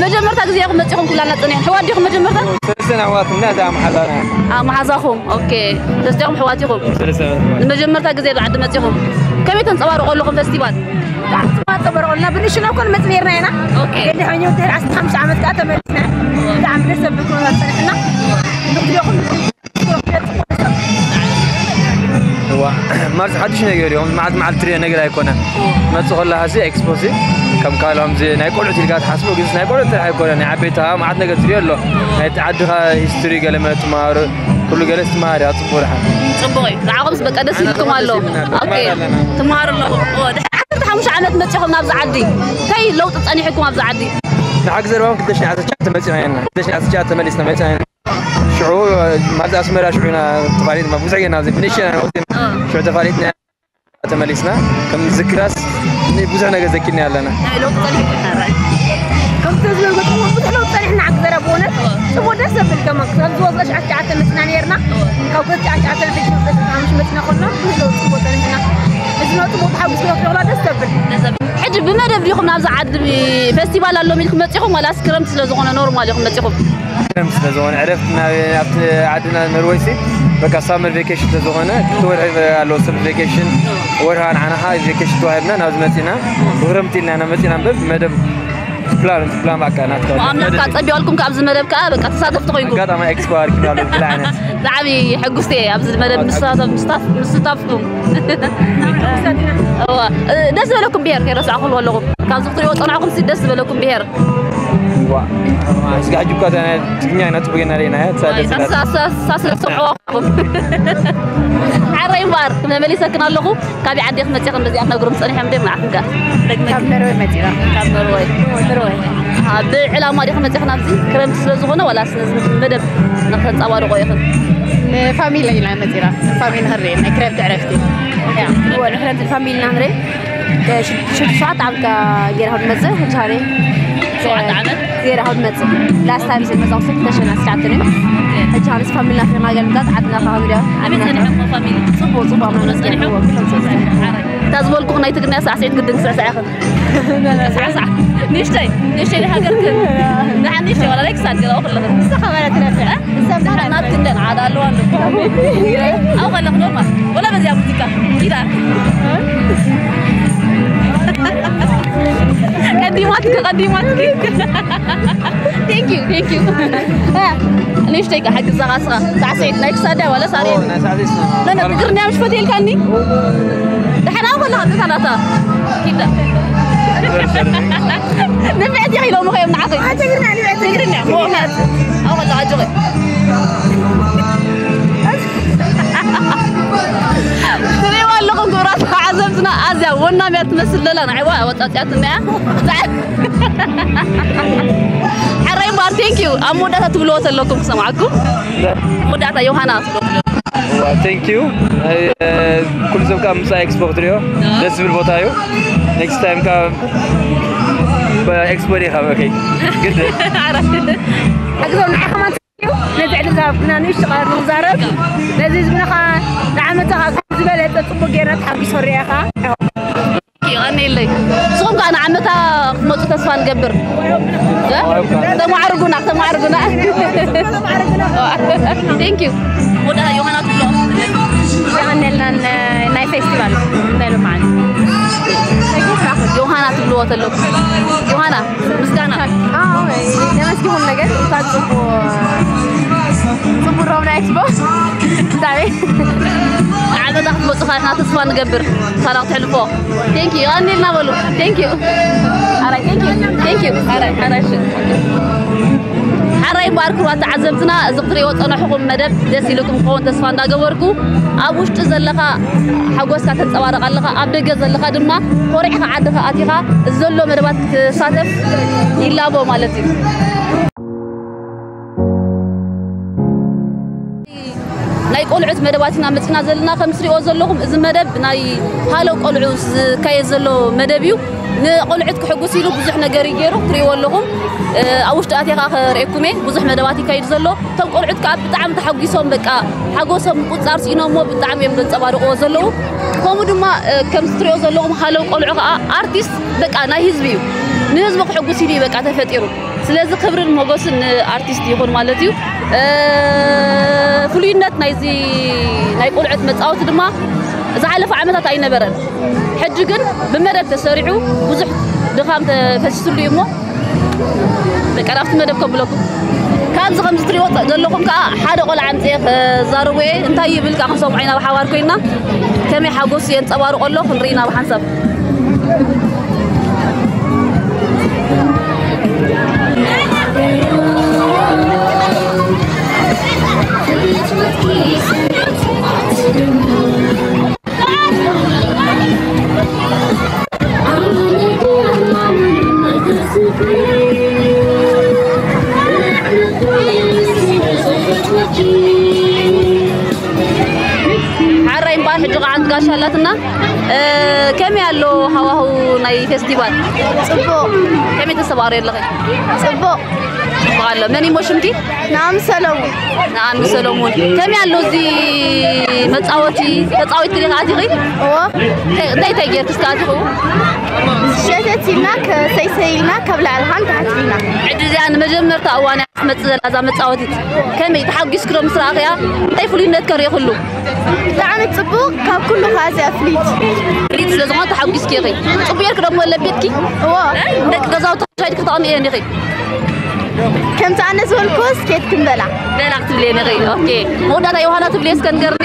መጀመርታ ግዜ ኢኹም መጺኹም ኩላና ጸኒሕና። ኣሕዋት ዲኹም መጀመርታ? ሰለስተና ኣሕዋት እና እዛ መሓዛና። ኣ፣ መሓዛኹም። ኦኬ። ሰለስቲኹም ኣሕዋት ኢኹም። ሰለስተ ኣሕዋት። ንመጀመርታ ግዜ ኣብ ዓዲ መጺኹም። ከመይ ተንጸባርቑ ኣለኹም ፌስቲቫል? ብጣዕሚ ጽቡቕ ኣንጸባርቑልና። ብንእሽና እኮ ንመጽእ ነይርና ኢና። ኦኬ። ገዲሖም እዮም፣ ድሕሪ ዓሰርተ ሓሙሽተ ዓመት ከኣ ተመሊስና። ብጣዕሚ ደስ ዘብል ኩነታት ጸኒሕና። ንግዲኹም እዋ፣ ማለት ሓድሽ ነገር እዮም። መዓልቲ መዓልቲ ትሪኦ ነገር ኣይኮነን። መጽእ ከለኻ ሲ ኤክስፖ ሲ ከም ካልኦም ዚ ናይ ቆልዑት ኢልካ ትሓስቦ፣ ግን ናይ ቆልዑት ጥራሕ ኣይኮነን። ናይ ዓበይቲ ከኣ መዓት ነገር ትሪኦ ኣሎ። ናይ ዓድኻ ሂስትሪ ገለ መለ ትመሃሮ፣ ኩሉ ገለ ትመሃር እያ። ጽቡቕ ደሓን። ጽቡቕ እዩ። ንዓኹምስ በቃ ደስ ኣነ ኢልኩም ከኣ ኣሎ። ደስ ኢልና፣ ኦኬ። ንመሃር ኣለና። ትመሃሩ ኣለኹም። ኦ፣ ደሓን ዓሰርተ ሓሙሽተ ዓመት መጺኹም ናብዚ ዓዲ። እንታይ ለውጢ ጸኒሕኩም ኣብዚ ዓዲ? ንሓቂ ዘረባ ክልተ ሽሕን ዓሰርተ ትሽዓተ መጺና ኢና። ክልተ ሽሕን ዓሰርተ ትሽዓተ ተመሊስና መጺና ኢና። ሽዑ፣ ማለት ኣስመራ ሽዑ ኢና ተፋሊጥና። ብዙሕ ጌና ኣብዚ ብንእሽተይ ኢና ወጺና። እ። ሽዑ ተፋሊጥና ተመሊስና። ከም ዝክራስ ብዙሕ ነገር ዘኪርና ኣለና። ናይ ለውጢ ጸኒሕኩም። ከምቲ ዝበልኩ ብዙሕ ለውጢ ጸኒሕና ዓዲ ዘረባ ብእውነት። እ። ጽቡቕ ደስ ዘብል ከማ። ከም ዝወስዶ ሽዑ ትሽዓተ መጺና ነይርና። እ። ካብ ትሽዓተ ትሽዓተ ንሕጂ ትሽዓተ ሓሙሽተ መጺና ኮና ብዙሕ ለውጢ ጽቡቕ ጸኒሕና። እዚ ለውጢ ጽቡቕ ተሓጒስና ክረኽቦ ደስ ዘብል። ደስ ዘብል። ሕጂ ብመደብ ዲኹም ናብዚ ዓዲ ፌስቲቫል ኣለዎም ኢልኩም መጺኹም ዋላስ ክረምቲ ስለ ዝኾነ ኖርማል ኢኹም መጺኹም? ክረምቲ ስለ ዝኾነ ዕረፍቲ ናብ፣ ኣብቲ ዓድና ኖርወይ ሲ በቃ ሳመር ቬኬሽን ስለ ዝኾነ ክልተ ወርሒ ኣለዎ ሰብ ቬኬሽን፣ ወርሒ ንዓና ኸዓ ቬኬሽን ተዋሂብና ናብዚ መጺና። ብክረምቲ ኢልና ኢና መጺና እምበር መደብ ፕላን፣ ፕላን በቃ ናትካ እሞ ኣምላኽ መደብ ከኣ እዩ። ጸቢቑልኩም ካብዚ መደብ ከኣ በቃ ተሳተፍቲ ኮይንኩም። ኣጋጣሚ ኤክስፖ ኣርኪብ ኣሎ ብላ ዓይነት። ብጣዕሚ ሕጉስቲ እየ ኣብዚ መደብ ምስታፍ-፣ ምስታፍ-፣ ምስታፍኩም። እዋ፣ እ፣ ደስ ዝበለኩም ብሄር ከይረሳዕኩ ኣለኹ። ካብዚ ክትሪእዎ ጸናሕኩም ሲ ደስ ዝበለኩም ብሄር? ዋ፣ እስኪ ሕጂ እኳ እታ ናይ ትግርኛ ኢና ጽቡቕ ጌርና ርኢናያ፣ እሳ ደስ ኢላታ። ኣሳ-፣ ኣሳ-፣ ኣሳ-፣ ስለ ዝሰምዕዋ። ሓራይ እምበኣር፣ መመሊሰክን ኣለኹ። ካበይ ዓዲ ኢኽን መጺኽን በዚኣ ክትነግሩኒ ጸኒሐ፣ ምንድን ንዓኽን ከ? ካብ ኖርወይ መጺና። ካብ ኖርወይ። ኖርወይ። ኣ፣ ብዕላማ ዲኽን መጺኽን ኣብዚ? ክረምቲ ስለ ዝኾነ ዋላስ ነዚ መደብ ንኸንጸባርቖ ኢኽን? ንፋሚሊ ኢና መጺና። ፋሚሊ ንኽንርኢ፣ ናይ ክረምቲ ዕረፍቲ። ያ፣ እወ፣ ንክረምቲ ፋሚሊ ኢና ንርኢ። ከ-፣ ሽዱሽተ፣ ሸውዓተ ዓመት ከ-፣ ገይረ ካብ ዝመጽእ፣ ሕጂ ሃለይ ሸውዓተ ዓመት? ገይረ ካብ ዝመጽእ። ላስት ታይም ዝመጻኹ ክልተ ሽሕን ዓሰርተ ትሽዓተን እዩ። ኦኬ። ሕጂ ሃለስ ፋሚልና ከማገል ምምጻእ ዓድና ከማገል። ኣበይ ጸኒሕኩም ፋሚሊ? ጽቡቕ፣ ጽቡቕ፣ ጽቡቕ ጸኒሕኩም? ጽቡቕ። እታ ዝበልኩኽ ናይ ትግርኛ ሳዕስዒት ግድን ክስዕስዕ ኢኽን። ሳዕሳዕ። ንእሽተይ፣ ንእሽተይ ናይ ሃገርክን። ንሓ ንእሽተይ ዋላ ናይ ክሳድ ገዛ ክልኽን። ንስኻ ማለት ትነፍዕ። እ? ሰብ ናትክን ደን ዓዳ ኣለዋ እንዶ። ኣብ ከለኽ ኖርማል። ወላ በዚኣ ሙዚቃ። ኢላ። ቀዲማትኪ፣ ቀዲማትኪ። Thank you, thank you. እ፣ ንእሽተይ ከ ሓግዛኻ እስኻ። ሳዕስዒት ናይ ክሳዳ ዋላ ሳሬ? ኦ፣ ናይ ሳዕስዒት ስማ። ነ-፣ ነ-፣ ትግርኛ ምሽ ፈትየልካኒ? ደሓን ኣብ ከለኻ እንታይ ናታ? ኪዳ። ንፍዕቲ ኢሎም ኸዮም ንዓኺ ትግርኛ ንፍዕቲ ትግርኛ ሞኸት ኣወላ ኣጆኺ ትሪእዋ ኣለኹም ክብራት ተዓዘብትና ኣዝያ ወናም እያ ትመስል ዘላ ንዓይዋ ወጣፅያትና እያ ሓራይ ባር ቴንክ ዩ ኣብ መወዳእታ ትብልዎ ተለኩም ክሰምዓኩም መወዳእታ ዮሃና ትብልዎ ቴንክ ዩ ኩሉ ሰብ ካብ ምሳይ ኤክስፖ ክትሪኦ ደስ ዝብል ቦታ እዩ ኔክስት ታይም ካብ ኤክስፖ ዲኻ ኦኬ ግድ ሓግዞም ንዓኻ ማን እዩ ነዚ ዕድል ዝሃብኩና ንእሽቶ ቃል ንዛረብ ነዚ ህዝብና ከዓ ንዓመታ ዝበለፀ ፅቡቅ ጌርና ተሓጒሶ ሪኣኻ ይቐንየለይ ንስኹም ከዓ ንዓመታ ክትመፁ ተስፋ ንገብር ተማዕርጉና ተማዕርጉና ቴንክ ዩ ወዳ ዮሃና ትብሎ ይቐንየልና ናይ ፌስቲቫል ናይ ልምዓት ዮሃና ትብልዎ ተለኩም ዮሃና ምስጋና ነመስግኹም ነገር እንኳን ፅቡቅ ፅቡቅ ሮምና ኤክስፖ ብጣዕሚ ንዓመታ ክትመፁ ካና ተስፋ ንገብር ሳላ ክትሕልፎ ቴንክ ዩ ኣኒልና በሉ ቴንክ ዩ ኣራይ ቴንክ ዩ ቴንክ ዩ ኣራይ ኣራይ ሓራይ ባርክ ዋ ተዓዘብትና እዚ ክትሪእዎ ፀናሕኹም መደብ ደስ ኢልኩም ክኸውን ተስፋ እንዳገበርኩ ኣብ ውሽጢ ዘለኻ ሓጎስካ ተንፀባርቕ ኣለኻ ኣብ ደገ ዘለኻ ድማ ኮሪዕኻ ዓድኻ ኣቲኻ እዚ ዘሎ መደባት ክትሳተፍ ይላቦ ማለት እዩ ናይ ቆልዑት መደባት ኢና መፂና ዘለና ከም ትሪእዎ ዘለኹም እዚ መደብ ናይ ሃለው ቆልዑ ዝካየድ ዘሎ መደብ እዩ ንቆልዑት ክሕጉስ ኢሉ ብዙሕ ነገር እዩ ገይሩ ትሪእዎ ኣለኹም ኣብ ውሽጢ ኣትኻ ክርእየኩም እየ ብዙሕ መደባት ይካይድ ዘሎ እቶም ቆልዑት ከዓ ብጣዕሚ ተሓጒሶም በቃ ሓጎሶም ምቁፃር ስኢኖሞ ብጣዕሚ እዮም ዘንፀባርቕዎ ዘለዉ ከምኡ ድማ ከም ትሪኦ ዘለኹም ሃለው ቆልዑ ከዓ ኣርቲስት በቃ ናይ ህዝቢ እዩ ንህዝቢ ክሕጉስ ኢሉ እዩ በቃ ተፈጢሩ ስለዚ ክብርን ሞጎስን ንኣርቲስት ይኹን ማለት እዩ ፍሉይነት ናይዚ ናይ ቆልዑት መፃወቲ ድማ ዝሓለፈ ዓመታት ኣይነበረን ሕጂ ግን ብመደብ ተሰሪዑ ብዙሕ ድኻም ተፈሲስሉ እዩ እሞ በቃ ናብቲ መደብ ከብለኩም ካብዚ ከምዚ ትሪእዎ ዘለኹም ከዓ ሓደ ቆልዓ ኣምፅኤ ክዛረቡ እየ እንታይ ይብል ከዓ ክንሰምዖ ኢና ብሓባር ኮይና ከመይ ሓጎስ የንፀባርቆ ኣሎ ክንርኢ ኢና ብሓንሳብ ሓራይ እምበኣር ሕጂ ከዓ ሓንቲ ጋሻ ኣላትና ከመይ ኣሎ ሃዋህው ናይ ፌስቲቫል ፅቡቅ ከመይ ተስተባሪ ኣለኺ ፅቡቅ ፅቡቅ ኣሎ መን ይሞ ሽምኪ ናም ሰለሙን ናም ሰለሙን ከመይ ኣሎ እዚ መፃወቲ ተፃዊት ትሪኢ ኣቲኺ እንታይ እንታይ ጌርክ እስከ ኣቲኹ ሸተት ኢልና ከሰይሰይ ኢልና ካብ ላዕሊ ሃም ታሕት ኢልና ሕጂ እዚኣ ንመጀመርታ እዋን ክትመፅእ ዘላ እዛ መፃወቲት ከመይ ተሓጒስኪ ዶ ምስ ረኣኽያ እንታይ ፍሉይነት ከ ርኢኽሉ ብጣዕሚ ፅቡቅ ካብ ኩሉ ከዓ እዚኣ ፍልይቲ ፍልይቲ ስለ ዝኾነ ተሓጒስኪ ኢኺ ፅቡቅ ጌርኪ ደሞ ለቢጥኪ እዎ ደቂ ገዛውቲ ሻይ ክትቕሚ እየን ኢኺ ከምቲ ኣነ ዝበልኩ ስኬት ክንበላ በላ ክትብልየን ኢኺ ኦኬ መወዳእታ ዮሃና ትብልየ እስከ ንገርኒ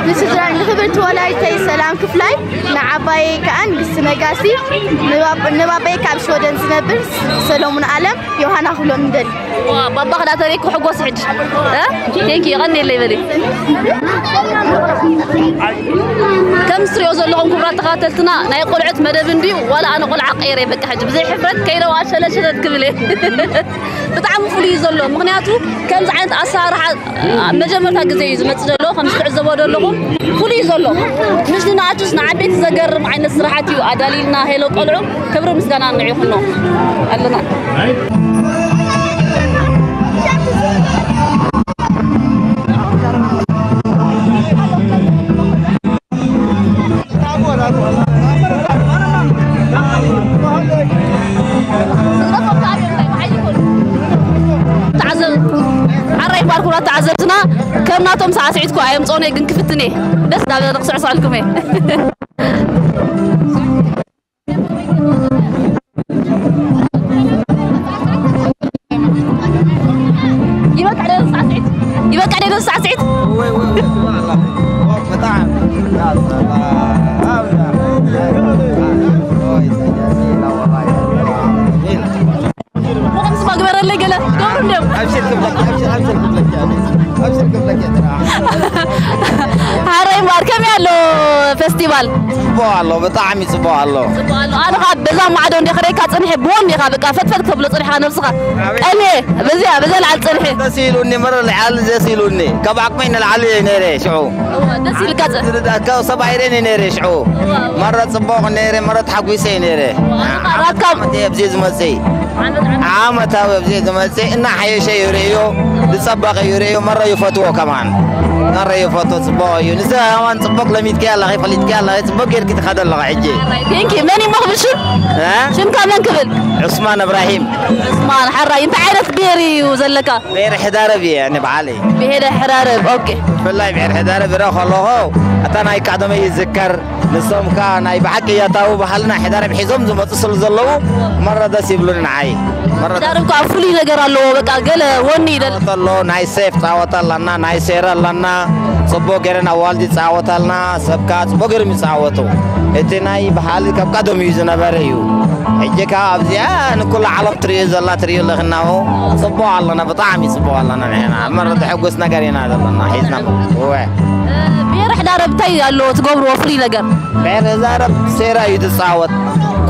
ንስድራይ ንክብርቲ ወላዲተይ ሰላም ክፍላይ ንዓባየይ ከዓ ንግስቲ ነጋሲ ንባበይ ካብ ሽወደን ዝነብር ሰሎሙን ኣለም ዮሃና ክብሎ ንደሊ ባባ ክዳ ተሪክ ክሕጎስ ሕጂ ቴንክ ዩ ቀኒ የለይ በሊ ከም ስትሪኦ ዘለኹም ክብራት ተኻተልትና ናይ ቆልዑት መደብ እንድዩ ዋላ ኣነ ቆልዓ ቀይረ በቃ ሕጂ ብዘይ ሕፍረት ከይደዋ ሸለሸለት ክብል እየ ብጣዕሚ ፍሉይ ዘሎ ምክንያቱ ከምዚ ዓይነት ኣሰራርሓ መጀመርታ ግዜ እዩ ዝመፅእ ዘሎ ከም ዝትዕዘቦ ዘለኹም ፍሉይ ዘሎ ምስ ንኣቱስ ንዓበይቲ ዘገርም ዓይነት ስራሓት እዩ ኣዳሊልና ሄሎ ቆልዑ ክብሪ ምስጋና ንዒኹኖ ኣለና ዓራይ ባርኩና ተዓዘብትና ከም ናቶም ሳዕስዒትኩ ኣየምፀኦነ ግን ክፍትነ ደስ ዳበለ ክስዕስዐልኩም እየ ይበቃ ደስ ሳዕስዒት ይበቃ ደስ ሳዕስዒት ሓራይ እምበኣር ከመይ ኣሎ ፌስቲቫል? ጽቡቕ ኣሎ፣ ብጣዕሚ ጽቡቕ ኣሎ። ጽቡቕ ኣሎ። ኣነ ኸኣ በዛ ማዕዶ እንደ ኸደካ ጽንሐ ብወን ኢኻ በቃ ፈትፈት ተብሎ ጽንሐ ነብስኻ። ቀልየ በዚያ በዛ ለዓል ጽንሐ። ደስ ኢሉኒ፣ መረ ለዓል ደስ ኢሉኒ። ካብ ዓቕመይ ንላዕሊ እየ ነይረ ሽዑ። እወ፣ ደስ ኢልካ ጽ- ዝርዳእካ ሰብኣይ ሬን እየ ነይረ ሽዑ። እወ፣ እወ። መረ ጽቡቕ ነይረ፣ መረ ተሓጒሰ እየ ነይረ። እወ፣ ኣነ ኸኣ ናትካ ዓመት ዓመት እየ ኣብዚ ዝመጽእ። ዓመት ዓመት። ዓመታዊ ኣብዚ ዝመጽእ እናሓየሸ ይርእዮ፣ ዝጸበቐ ይርእዮ፣ መረ ይፈትዎ ከማን። መረ ይፈትዎ፣ ጽቡቕ እዩ። ንስኻ ከማን ጽቡቕ ለሚድክያ ኣለኺ፣ ፈሊጥክያ ኣለኺ፣ ጽቡቕ ጌርኪ ትኸደ ኣለኻ ሕጂ። ቴንኪ። መን እዩ መኽብር ሽም? እ? ሽምካ መን ክብል? ዑስማን እብራሂም። ዑስማን፣ ሓራይ እንታይ ዓይነት ብሄር እዩ ዘለካ? ብሄር ሕዳረብ እየ ኣነ በዓለይ። ብሄረ ሕራረብ፣ ኦኬ። ብፍላይ ብሄር ሕዳረብ ይረኦ ከለኹ፣ እታ ናይ ቀደመይ ይዝከር። ንሶም ከኣ ናይ ብሓቂ ያታዊ ባህልና ሕዳረብ ሒዞም ዝመጹ ስለ ዘለዉ፣ መረ ደስ ይብሉኒ ንዓይ። መረ ደስ ሕዳረብ ከኣ ፍሉይ ነገር ኣለዎ፣ በቃ ገለ ወኒ ይደል- ጸወታ ኣሎ፣ ናይ ሴፍ ጸወታ ኣለና፣ ናይ ሴራ ኣለና። ጽቡቕ ገይረን ኣዋልድ ይጻወታልና፣ ሰብ ከኣ ጽቡቕ ገይሮም ይጻወቱ። እቲ ናይ ባህሊ ካብ ቀደም እዩ ዝነበረ እዩ። ሕጂ ከኣ ኣብዚኣ ንኩላ ዓለም ትርእዮ ዘላ ትርእዮ ኣለኽና፣ ጽቡቕ ኣለና፣ ብጣዕሚ ጽቡቕ ኣለና ንሕና። ኣብ መረ ተሐጉስ ነገር ኢና ዘለና ሒዝና። እወ። እ፣ ብሄረ ሕዳረብ እንታይ ኣለዎ ትገብርዎ ፍሉይ ነገር? ብሄረ ሕዳረብ ሴራ እዩ ዝጻወት።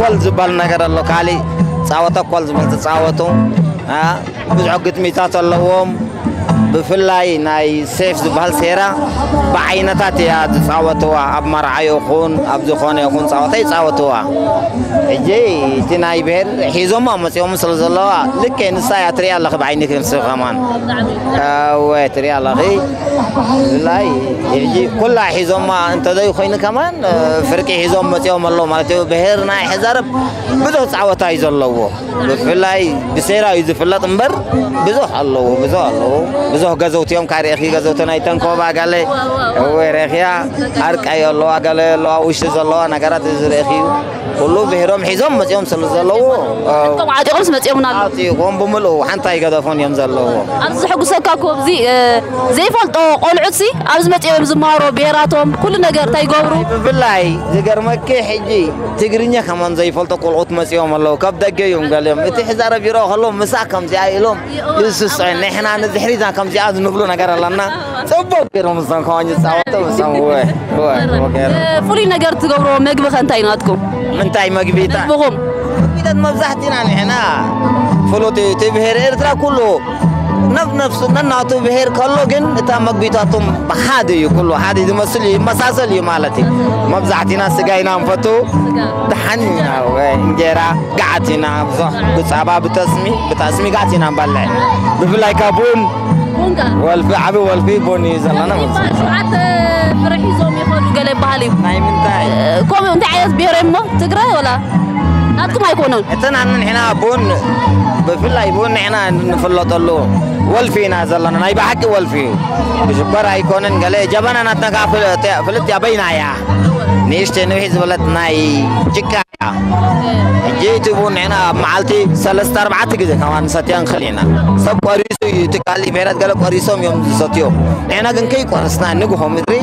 ኮል ዝበሃል ነገር ኣሎ፣ ካሊእ ጻወታ ኮል ዝበሃል ዝጻወቱ። አ፣ ብዙሕ ግጥሚታት ኣለዎም። ብፍላይ ናይ ሴፍ ዝበሃል ሴራ ብዓይነታት እያ ዝጻወትዋ። ኣብ መርዓ ይኹን ኣብ ዝኾነ ይኹን ጻወታ ይጻወትዋ። ሕጂ እቲ ናይ ብሄር ሒዞማ መጺኦም ስለ ዘለዋ ልክዕ ንሳ እያ ትሪኣ ኣለኺ ብዓይኒ ክንሲ ከማን። እወ ትሪኣ ኣለኺ። ብፍላይ ሕጂ ኩላ ሒዞማ እንተዘይኮይኑ ከማን፣ እ፣ ፍርቂ ሒዞም መጺኦም ኣለዉ ማለት እዩ። ብሄር ናይ ሕዛረብ ብዙሕ ጻወታ እዩ ዘለዎ። ብፍላይ ብሴራ እዩ ዝፍለጥ እምበር ብዙሕ ኣለዉ፣ ብዙሕ ኣለዉ። ብዙሕ ገዘውቲ እዮም፣ ካብ ርኢኺ ገዘውቲ ናይ ተንኮባ ገለ፣ እወ ርኢኽያ፣ ኣርቃይ ኣለዋ፣ ገለ ኣለዋ፣ ውሽጢ ዘለዋ ነገራት እዚ ርኢኺ እዩ። ኩሉ ብሄሮም ሒዞም መጺኦም ስለ ዘለዉ፣ እ፣ እቶም ዓጢቖምስ መጺኦምና ኣለዉ። ዓጢቖም ብምልኡ ሓንቲ ኣይገደፎን እዮም ዘለዉ። ኣብዚ ዘሐጉሰካ እኮ ኣብዚ፣ እ፣ ዘይፈልጦ ቆልዑትሲ ኣብዚ መጺኦም ዝመሃሮ ብሄራቶም ኩሉ ነገር እንታይ ይገብሩ? ብፍላይ ዝገርመኪ ሕጂ ትግርኛ ከማን ዘይፈልጦ ቆልዑት መጺኦም ኣለዉ። ካብ ደገ እዮም ገሊኦም። እቲ ሕዛረብ ይረኦ ከሎ ምሳ ከምዚኣ ኢሎም ይስስዑ። ንሕና ንድሕሪትና ከምዚኣ ዝንብሉ ነገር ኣለና። ጽቡቕ ገይሮም እዞም ከማን ይጻወቱ፣ እዞም ወ-፣ ወ-፣ ወ-፣ ገይሮም። እ፣ ፍሉይ ነገር ትገብርዎ መግቢ ከ እንታይ ናትኩም? ምንታይ መግቢታት? መግብኹም? መግቢታት መብዛሕትና ንሕና ፍሉጥ እዩ። እቲ ብሄር ኤርትራ ኩሉ ነብ-፣ ነፍሱ ነናቱ ብሄር ከሎ ግን እታ መግቢታቶም ሓደ እዩ። ኩሉ ሓደ ዝመስል እዩ፣ ይመሳሰል እዩ ማለት እዩ። መብዛሕትና ስጋ ኢና ንፈቱ። ስጋ። ደሓን ኢና፣ ወ-፣ እንጀራ፣ ገዓት ኢና፣ ብዙሕ ብጻባ፣ ብጠስሚ፣ ብጠስሚ ገዓት ኢና ንበልዕ። ብፍላይ ካብ ቡን፣ ቡን ከ? ወልፊ፣ ዓቢ ወልፊ ቡን እዩ ዘለና ማለት እዩ። ሸውዓተ ፍረ ሒዞም ይኸዱ ገለ ይበሃል እዩ። ናይ ምንታይ? እ፣ ከምኡ እንታይ ዓይነት ብሄር እዮም እሞ? ትግራይ ወላ? ናትኩም ኣይኮኑን? እተን ኣነ ንሕና ቡን፣ ብፍላይ ቡን ንሕና እንፍለጠሉ ወልፊ ኢና ዘለና፣ ናይ ብሓቂ ወልፊ እዩ። ብሽኮር ኣይኮነን ገለ፣ ጀበና ናትና ከኣ ፍል-፣ ፍልጥ እያ፣ በይና እያ። ንእሽተይ ንውሒ ዝበለት ናይ ጭቃ እያ። ሕጂ እቲ ቡን ንሕና ኣብ መዓልቲ ሰለስተ ኣርባዕተ ግዜ ከማን ንሰትያ ንኽእል ኢና። ሰብ ቆሪሱ እዩ፣ እቲ ካልእ ብሄራት ገለ ቆሪሶም እዮም ዝሰትዮ። ንሕና ግን ከይቆረስና ንግሆ ምድሪ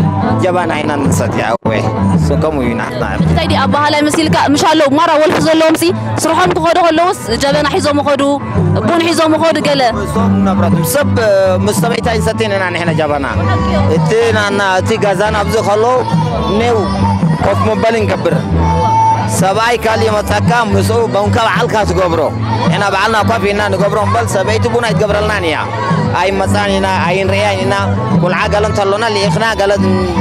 ጀበና ኢና ንሰትያ። እወ፣ እሱ ከምኡ እዩ ናትና። እንታይ ድዩ ኣበሃላይ መሲልካ? ምሽ ኣለዉ ማራ ወልፊ ዘለዎም ሲ ስርሖም ክኸዱ ከለዉስ ጀበና ሒዞም ይኸዱ፣ ቡን ሒዞም ይኸዱ ገለ። እሶም ንብረቶም ሰብ፣ ምስ ሰበይታ ኣይንሰትን ኢና ንሕና ጀበና። እቲ ናና፣ እቲ ገዛና ኣብዚ ከሎ ኔው ኮፍ መበሊ ንገብር። ሰብኣይ ካልእ መጻካ ምስኡ በንካ በዓልካ ትገብሮ። ንሕና በዓልና ኮፍ ኢልና ንገብሮ እምበር ሰበይቲ ቡን ኣይትገብረልናን እያ። ኣይመጻን ኢና፣ ኣይንርእያን ኢና። ቁልዓ ገለ እንተሎና ልኢኽና ገለ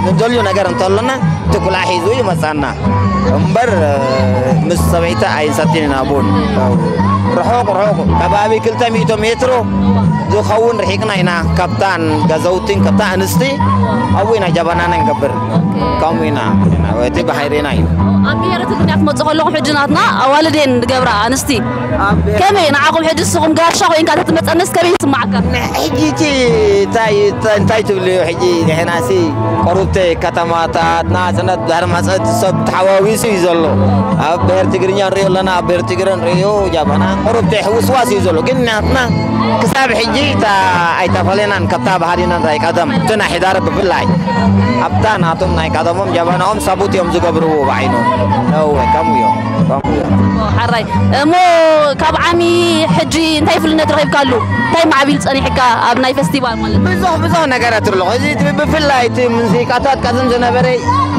ንደልዩ ነገር እንተሎና እቲ ቁልዓ ሒዙ ይመጻና። እምበር፣ እ፣ ምስ ሰበይቲ ኣይንሰትን ኢና ቡን። ርሑቕ ርሑቕ ከባቢ ክልተ ሚእቲ ሜትሮ ዝኸውን ርሒቕና ኢና ካብታን ገዘውትን ካብታ ኣንስቲ ኣብኡ ኢና ጀበናና ንገብር። ከምኡ ኢና፣ እቲ ባሕሪና እዩ። ኣብ ብሄረ ትግርኛ ክትመጽእ ከለኹም ሕጂ ናትና ኣዋልድ እየን ዝገብራ ኣንስቲ። ኣብ ብሄረ ከመይ ንዓኹም ሕጂ ንስኹም ጋሻ ኮይንካ ተትመጸነስ ከመይ ይስማዓካ? ሕጂ እቲ እንታይ፣ እንታይ ትብልዮ ሕጂ ንሕናሲ ቁሩብቲ ከተማታት ናጽነት ድሕሪ መጸት ሰብ ተሓዋዊሱ እዩ ዘሎ። ኣብ ብሄር ትግርኛ ንሪኦ ኣለና፣ ኣብ ብሄር ትግረ ንሪኦ ጃባና ቁሩብቲ ሕውስዋስ እዩ ዘሎ። ግን ናትና ክሳብ ሕጂ እታ ኣይተፈለናን ካብታ ባህሊና ናይ ቀደም እቲ ናይ ሕዳር ብፍላይ ኣብታ ናቶም ናይ ቀደሞም ጀበናኦም ሰቡት እዮም ዝገብርዎ ብዓይኖም። እወ፣ ከምኡ እዮም፣ ከምኡ እዮም። ሓራይ እሞ፣ ካብ ዓሚ ሕጂ እንታይ ፍልነት ረኺብካሉ? እንታይ ማዕቢል ጸኒሕካ ኣብ ናይ ፈስቲቫል ማለት? ብዙሕ፣ ብዙሕ ነገራት ኣሎ። እዚ እቲ ብፍላይ እቲ ሙዚቃታት ቀደም ዝነበረ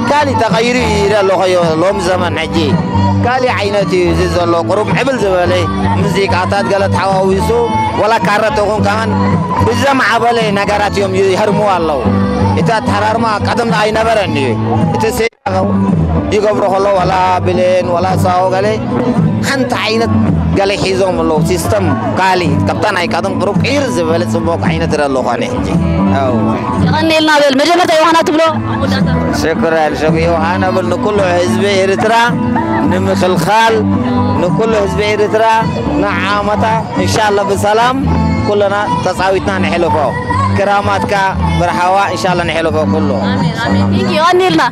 ካሊእ ተቐይሩ ይርኢ ኣለኹ ሎሚ ዘመን ሕጂ። ካሊእ ዓይነት እዩ እዚ ዘሎ። ቁሩብ ዕብል ዝበለ ሙዚቃታት ገለ ተሓዋዊሱ፣ ወላ ካረ ተኹን ከማን ብዘማዕበለ ነገራት እዮም ይህርምዎ ኣለዉ። እቲ ኣተሃራርማ ቀደም ኣይነበረን እዩ። እቲ ሴራ ይገብሮ ከሎ፣ ወላ ብሌን፣ ወላ ሳሆ ገለ ሓንቲ ዓይነት ገለ ሒዞም ኣለዉ። ሲስተም ካሊ ካብታ ናይ ቀደም ቁሩብ ቅይር ዝበለ ጽቡቕ ዓይነት ይርኢ ኣለኹ ኣነ ሕጂ። ኣው። የቐንየልና በል። መጀመርታ ዮሃና ትብሎ ኣብ መወዳእታ። ሽኩራን፣ ሸም ዮሃና በል። ንኩሉ ህዝቢ ኤርትራ ንምኽልኻል፣ ንኩሉ ህዝቢ ኤርትራ ንዓመታ እንሻላ ብሰላም ኩልና ተጻዊትና ንሕልፎ። ክራማትካ ብርሃዋ እንሻላ ንሕልፎ ኩሉ። ኣሜን፣ ኣሜን። ቴንክ ዩ። የቐንየልና።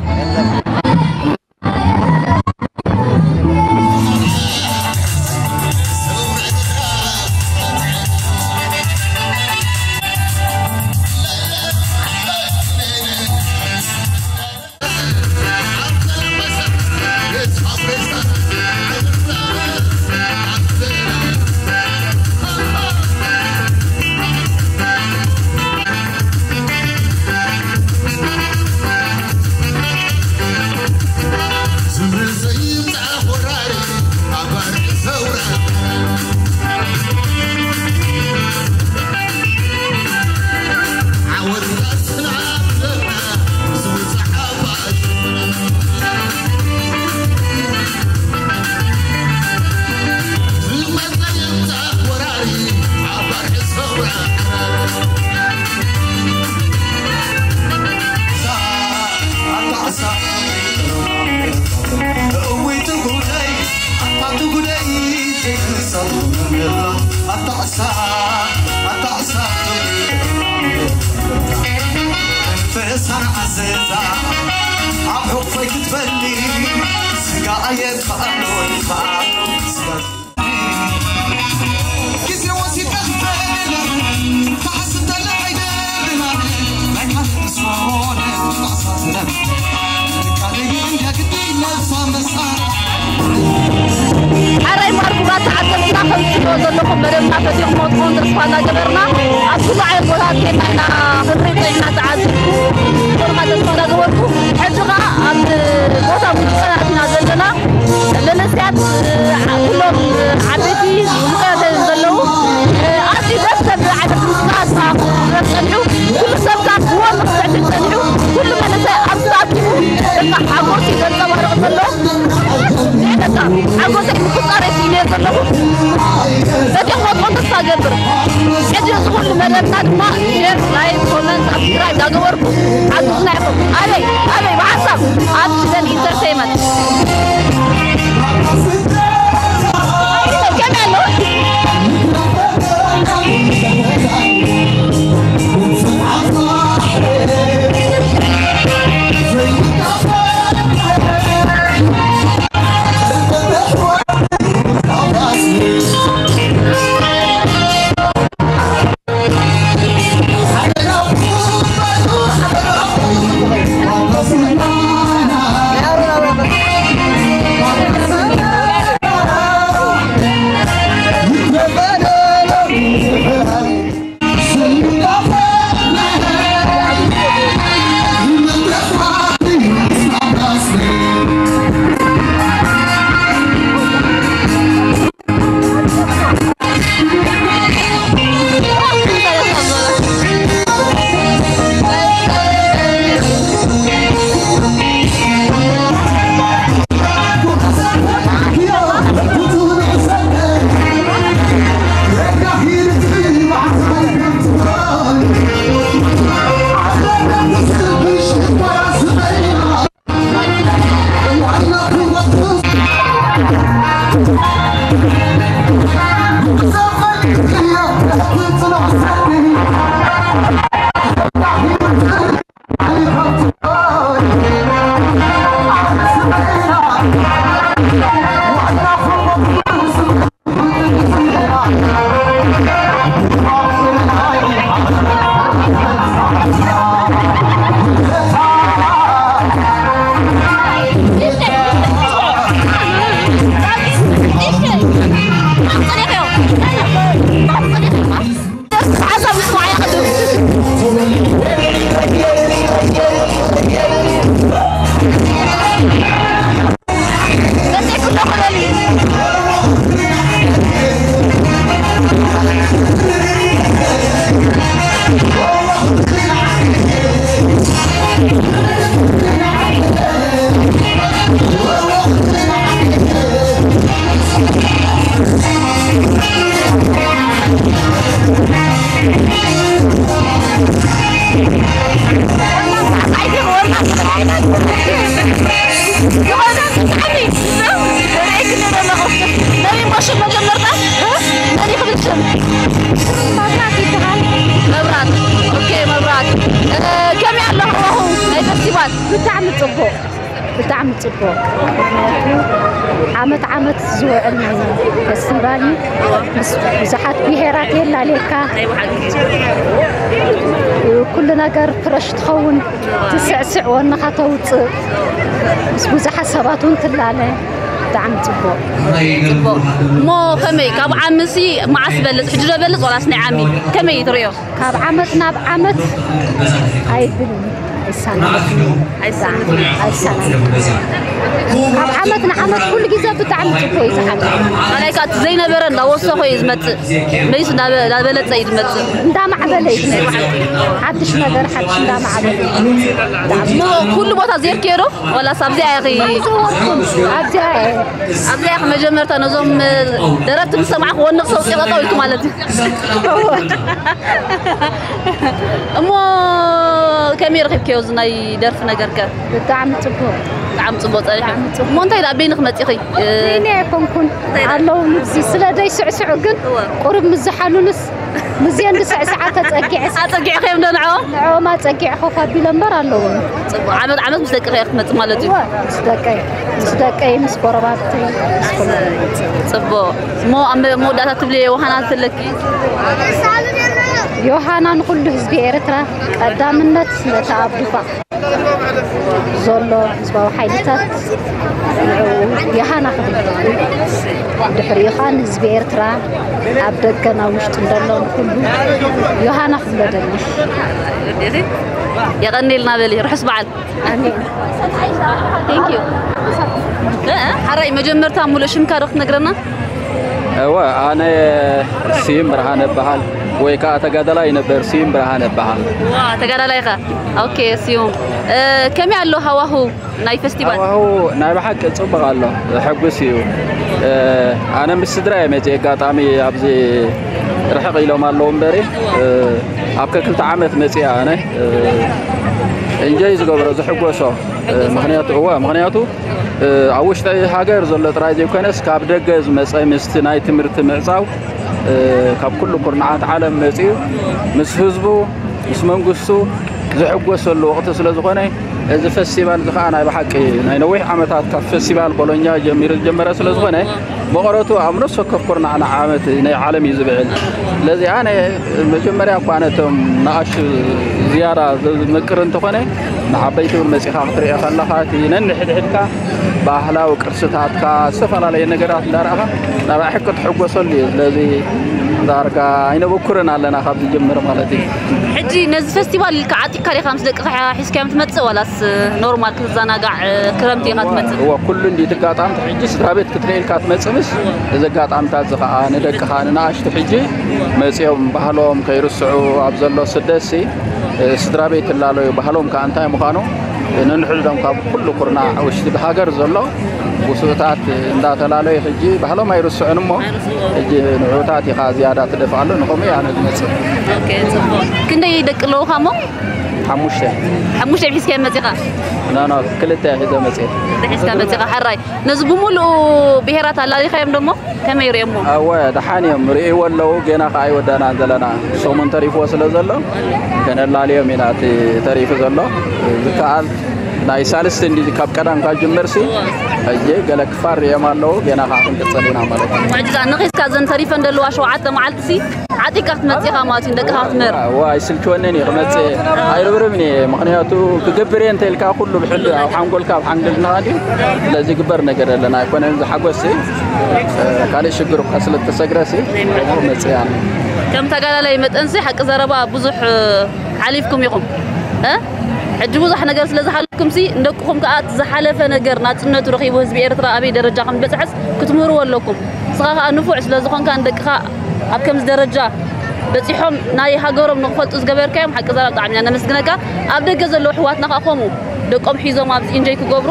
ሓራይ ማርኩራ ተዓዘብትና ከም ትሪኦ ዘለኹም መደብና ፈቲኹም መጥቆን ተስፋ እናገበርና ኣብ ኩሉ ዓይነት ቦታታት ኬድና ኢና ክንርኢ ክኢልና ተዓዚብኩ። ፎርማ ተስፋ እናገበርኩ ሕጂ ኸዓ ኣብ ቦታ ሙዚቃ ኣቲና ዘለና። መንእሰያት ኩሎም ዓበይቲ ሙዚቃ ዘለዉ ኣዝዩ ደስ ዘብል ዓይነት ሙዚቃ ዝረብ ጸኒሑ። ኩሉ ሰብ ካብ ብወርቂ ክስዕስዕ ጸኒሑ። ኩሉ መንእሰይ ኣብዚ ተኣኪቡ በቃ ሓጎስ እዩ ዘንጸባርቕ ዘሎ። በቃ ሓጎሰይ ምቁጻር እየ ስኢነ ዘለኹ። በዚኦም መጥቆን ተስፋ ገብር። ሕጂ እዚ ኩሉ መደብና ድማ ሼር፣ ላይክ፣ ኮመንት፣ ሳብስክራይብ እንዳገበርኩም ሓግዙና ኢኹም። ኣበይ ኣበይ ብሓሳብ ኣብ ፊደል ኢንተርቴይመንት። ከመይ ኣሎ? ዝኾነ ብጣዕሚ ርእየክኒ ዘለኹ። መን እዩ ሽም መጀመርታ? መን እዩ ክብል ሽም? መብራት ይበሃል። መብራት። ኦኬ፣ መብራት። እ፣ ከመይ ኣሎ ሃዋሁ ናይ ፈስቲቫል? ብጣዕሚ ጽቡቕ። ብጣዕሚ ጽቡቕ። ምኽንያቱ ዓመት ዓመት ዝውዕል ናይ ፈስቲቫል እዩ። ምስ ብዙሓት ብሄራት የላልየካ። ናይ ብሓቂ። ኩሉ ነገር ፍረሽ ትኸውን። ትስዕስዕ ወንኻ ተውፅእ። ምስ ብዙሓት ሰባት እውን ትላለ። ብጣዕሚ ጽቡቕ። ጽቡቕ። እሞ ከመይ ካብ ዓምሲ መዓስ ዝበልጽ? ሕጂ ዶ በልጽ ዋላስ ናይ ዓሚ? ከመይ ትርእዮ? ካብ ዓመት ናብ ዓመት ኣይብልን። ኣይሳነን። ኣይሳነን። ኣይሳነን። ካብ ዓመት ንዓመት ኩሉ ግዜ ብጣዕሚ ጽቡቕ እዩ ዝሓልፍ። ካልኣይ ከኣ እቲ ዘይነበረ እንዳወሰኾ እዩ ዝመጽእ። መይስ እንዳበ-፣ እንዳበለጸ እዩ ዝመጽእ። እንዳማዕበለ እዩ ዝመጽእ። ሓድሽ ነገር ሓድሽ እንዳማዕበለ እዩ ዝመጽእ። ብጣዕሚ እሞ ኩሉ ቦታ ዜርክዮ ዶ? ዋላስ ኣብዚኣ ኢኺ? ኣይዘወርኩን። ኣብዚኣ እየ። ኣብዚኣ ኢኺ መጀመርታ ነዞም ደረፍቲ ምስ ሰማዕኩ ወንቕ ሰውፂ ጠጠው ኢልኩ ማለት እዩ። እሞ ከመይ ረኺብክዮ እዚ ናይ ደርፊ ነገር ከ? ብጣዕሚ ጽቡቕ። ብጣዕሚ ጽቡቕ ጸኒሑ። ብጣዕሚ ጽቡቕ። እሞ እንታይ ደኣ በይንኺ መጺኺ? እ፣ በይነይ ኣይኮንኩን። እንታይ ደኣ? ኣለዉ ንብዚ ስለ ደይስዕስዑ ግን እወ። ቁሩብ ምስ ዝሓሉንስ ምስየን ዝስዕስዓ ተጸጊዐስ። ኣጸጊዕኽዮም ዶ ንዕኦም? ንዕኦም ኣጸጊዐ ኮፍ ኣቢለ እምበር ኣለዉ። ጽቡቕ። ዓመት ዓመት ምስ ደቅኺ ኢኺ ክትመጺ ማለት እዩ? እወ፣ ምስ ደቀይ፣ ምስ ደቀይ፣ ምስ ጎረባብተይ፣ ምስ ኩሎም። ጽቡቕ። እሞ ኣብ መ-፣ መወዳእታ ትብልዮ ዮሃና ዘለኪ? ዮሃና ንኹሉ ህዝቢ ኤርትራ፣ ቀዳምነት ነቲ ኣብ ዱፋዕ ዘሎ ህዝባዊ ሓይልታት ንዕኡ ዮሃና ክብል። ድሕሪኡ ኸኣ ንህዝቢ ኤርትራ ኣብ ደገን ኣብ ውሽጥን ዘሎ ንኹሉ ዮሃና ክብሎ ደሊ። የቐንየልና በሊ፣ ርሑስ በዓል። ኣሜን። Thank you። እ፣ እ፣ ሓራይ መጀመርታ ሙሉእ ሽምካ ዶ ክትነግረና? እወ፣ ኣነ ስዩም ብርሃነ እበሃል፣ ወይ ከኣ ተጋዳላይ ነበር ስዩም ብርሃነ እበሃል። ዋ፣ ተጋዳላይ ኢኻ። ኦኬ፣ ስዩም። እ፣ ከመይ ኣሎ ሃዋሁ ናይ ፈስቲቫል? ሃዋሁ ናይ ብሓቂ ጽቡቕ ኣሎ፣ ዘሐጉስ እዩ። እ፣ ኣነ ምስ ስድራ እየ መጺአ፣ ኣጋጣሚ ኣብዚ ርሕቕ ኢሎም ኣለዉ እምበሪ፣ እ፣ ኣብ ከክልተ ዓመት መጺአ ኣነ፣ እ፣ ኢንጆይ ዝገብሮ፣ ዝሕጎሶ፣ እ፣ ምኽንያቱ፣ እወ፣ ምኽንያቱ፣ እ፣ ኣብ ውሽጢ ሃገር ዘሎ ጥራይ ዘይኮነስ፣ ካብ ደገ ዝመጸ ምስቲ ናይ ትምህርቲ ምዕጻው፣ እ፣ ካብ ኩሉ ኩርናዓት ዓለም መጺኡ፣ ምስ ህዝቡ፣ ምስ መንግስቱ ዝሕጎሰሉ ወቕቲ ስለ ዝኾነ፣ እዚ ፈስቲቫል እዚ ኸኣ ናይ ብሓቂ ናይ ነዊሕ ዓመታት ካብ ፈስቲቫል ቦሎኛ ጀሚሩ ዝጀመረ ስለ ዝኾነ፣ መቐረቱ ኣብ ነፍሲ ወከፍ ኩርናዕ ንዓመት ናይ ዓለም እዩ ዝብዕል። ስለዚ ኣነ መጀመርያ እኳ ነቶም ንኣሽ ዝያዳ ዝምቅር እንተኾነ፣ ንዓበይቲ እውን መጺኻ ክትሪኦ ከለኻ፣ እቲ ነንሕድሕድካ ባህላዊ ቅርስታትካ፣ ዝተፈላለየ ነገራት እንዳረኣኻ ናብኣ ሕቂ ትሕጎሰሉ እዩ። ስለዚ ዳርጋ ኣይነበኩርን ኣለና ካብ ዝጅምር ማለት እዩ። ሕጂ ነዚ ፈስቲቫል ኢልካ ዓጢቕካ ዲኻ ምስ ደቅኻ ሒዝካዮም ትመጽእ፣ ዋላስ ኖርማል ክትዘናጋዕ ክረምቲ ኢኻ ትመጽእ? እወ፣ ኩሉ እንዲ ትጋጣም። ሕጂ ስድራ ቤት ክትርኢ ኢልካ ትመጽእ፣ ምስ እዚ ኣጋጣምታት እዚ ኸኣ ንደቅኻ ንንኣሽቱ ሕጂ መጺኦም ባህሎም ከይርስዑ ኣብ ዘሎ ስደትሲ፣ ስድራ ቤት እላለዩ፣ ባህሎም ከኣ እንታይ ምዃኑ ነንሕድዶም ካብ ኩሉ ኩርናዕ ውሽጢ ሃገር ዘሎ ውሱእታት እንዳተላለዩ ሕጂ ባህሎም ኣይርስዑን እሞ፣ ሕጂ ንዑታት ኢኻ ዝያዳ ትደፍኣሉ፣ ንኸምኡ እያ ነዝመጽእ። ኦኬ፣ ጽቡቕ። ክንደይ ደቂ ኣለዉኻ እሞ? ሓሙሽተ። ሓሙሽተ ሒዝካዮም መጺኻ? ኖ፣ ኖ፣ ክልተ ሒዘ መጺእ። ክልተ ሒዝካ መጺኻ፣ ሕራይ። ነዚ ብምሉኡ ብሄራት ኣላሊኻዮም ደሞ? ከመይ ርእዮሞ? እወ፣ ደሓን እዮም፣ ርእይዎ ኣለዉ። ጌና ከኣ ኣይወዳእናን ዘለና። ሰሙን ተሪፍዎ ስለ ዘሎ፣ ከነላልዮም ኢና እቲ ተሪፉ ዘሎ። ዝከኣል ናይ ሳልስቲ እንዲ ካብ ቀዳም ካብ ጅምርሲ፣ ሕጂ ገለ ክፋል ርእዮም ኣለዉ። ጌና ከኣ ክንቅጽል ኢና ማለት እዩ። ሕጂ ከኣ ንኺስካ እዘን ተሪፈን ዘለዋ ሸውዓተ መዓልትሲ፣ ዓጢቕካ ክትመጽእ ኢኻ ማለት እዩ፣ ንደቅኻ ክትምህር። እወ፣ ኣይስልችወንን እዩ ክመጽእ፣ ኣይርብርብን እየ። ምኽንያቱ ክገብር እየ እንተ ኢልካ ኩሉ ብሕልናኻ፣ ኣብ ሓንጎልካ፣ ኣብ ሓንጎልና ድዩ? ስለዚ ግበር ነገር የለን፣ ኣይኮነን ዝሓጎስ፣ ካልእ ሽግር እኳ ስለ እተሰግረሲ፣ መጽእ እያ። ከም ተጋዳላይ መጠንሲ፣ ሓቂ ዘረባ ብዙሕ ሓሊፍኩም ኢኹም፣ እ? ሕጂ ብዙሕ ነገር ስለ ዝሓለፍኩምሲ፣ ንደቅኹም ከኣ እቲ ዝሓለፈ ነገር ናጽነቱ ረኺቡ ህዝቢ ኤርትራ ኣበይ ደረጃ ከም ዝበጽሐስ ክትምህርዎ ኣለኩም። ንስኻ ከኣ ንፉዕ ስለ ዝኾንካ ንደቅኻ ኣብ ከምዚ ደረጃ በጺሖም ናይ ሃገሮም ንኽፈልጡ ዝገበርካዮም ሓቂ ዘረባ ብጣዕሚ ኢና ነመስግነካ። ኣብ ደገ ዘለዉ ኣሕዋትና ከኣ ከምኡ ደቆም ሒዞም ኣብዚ ኢንጆይ ክገብሩ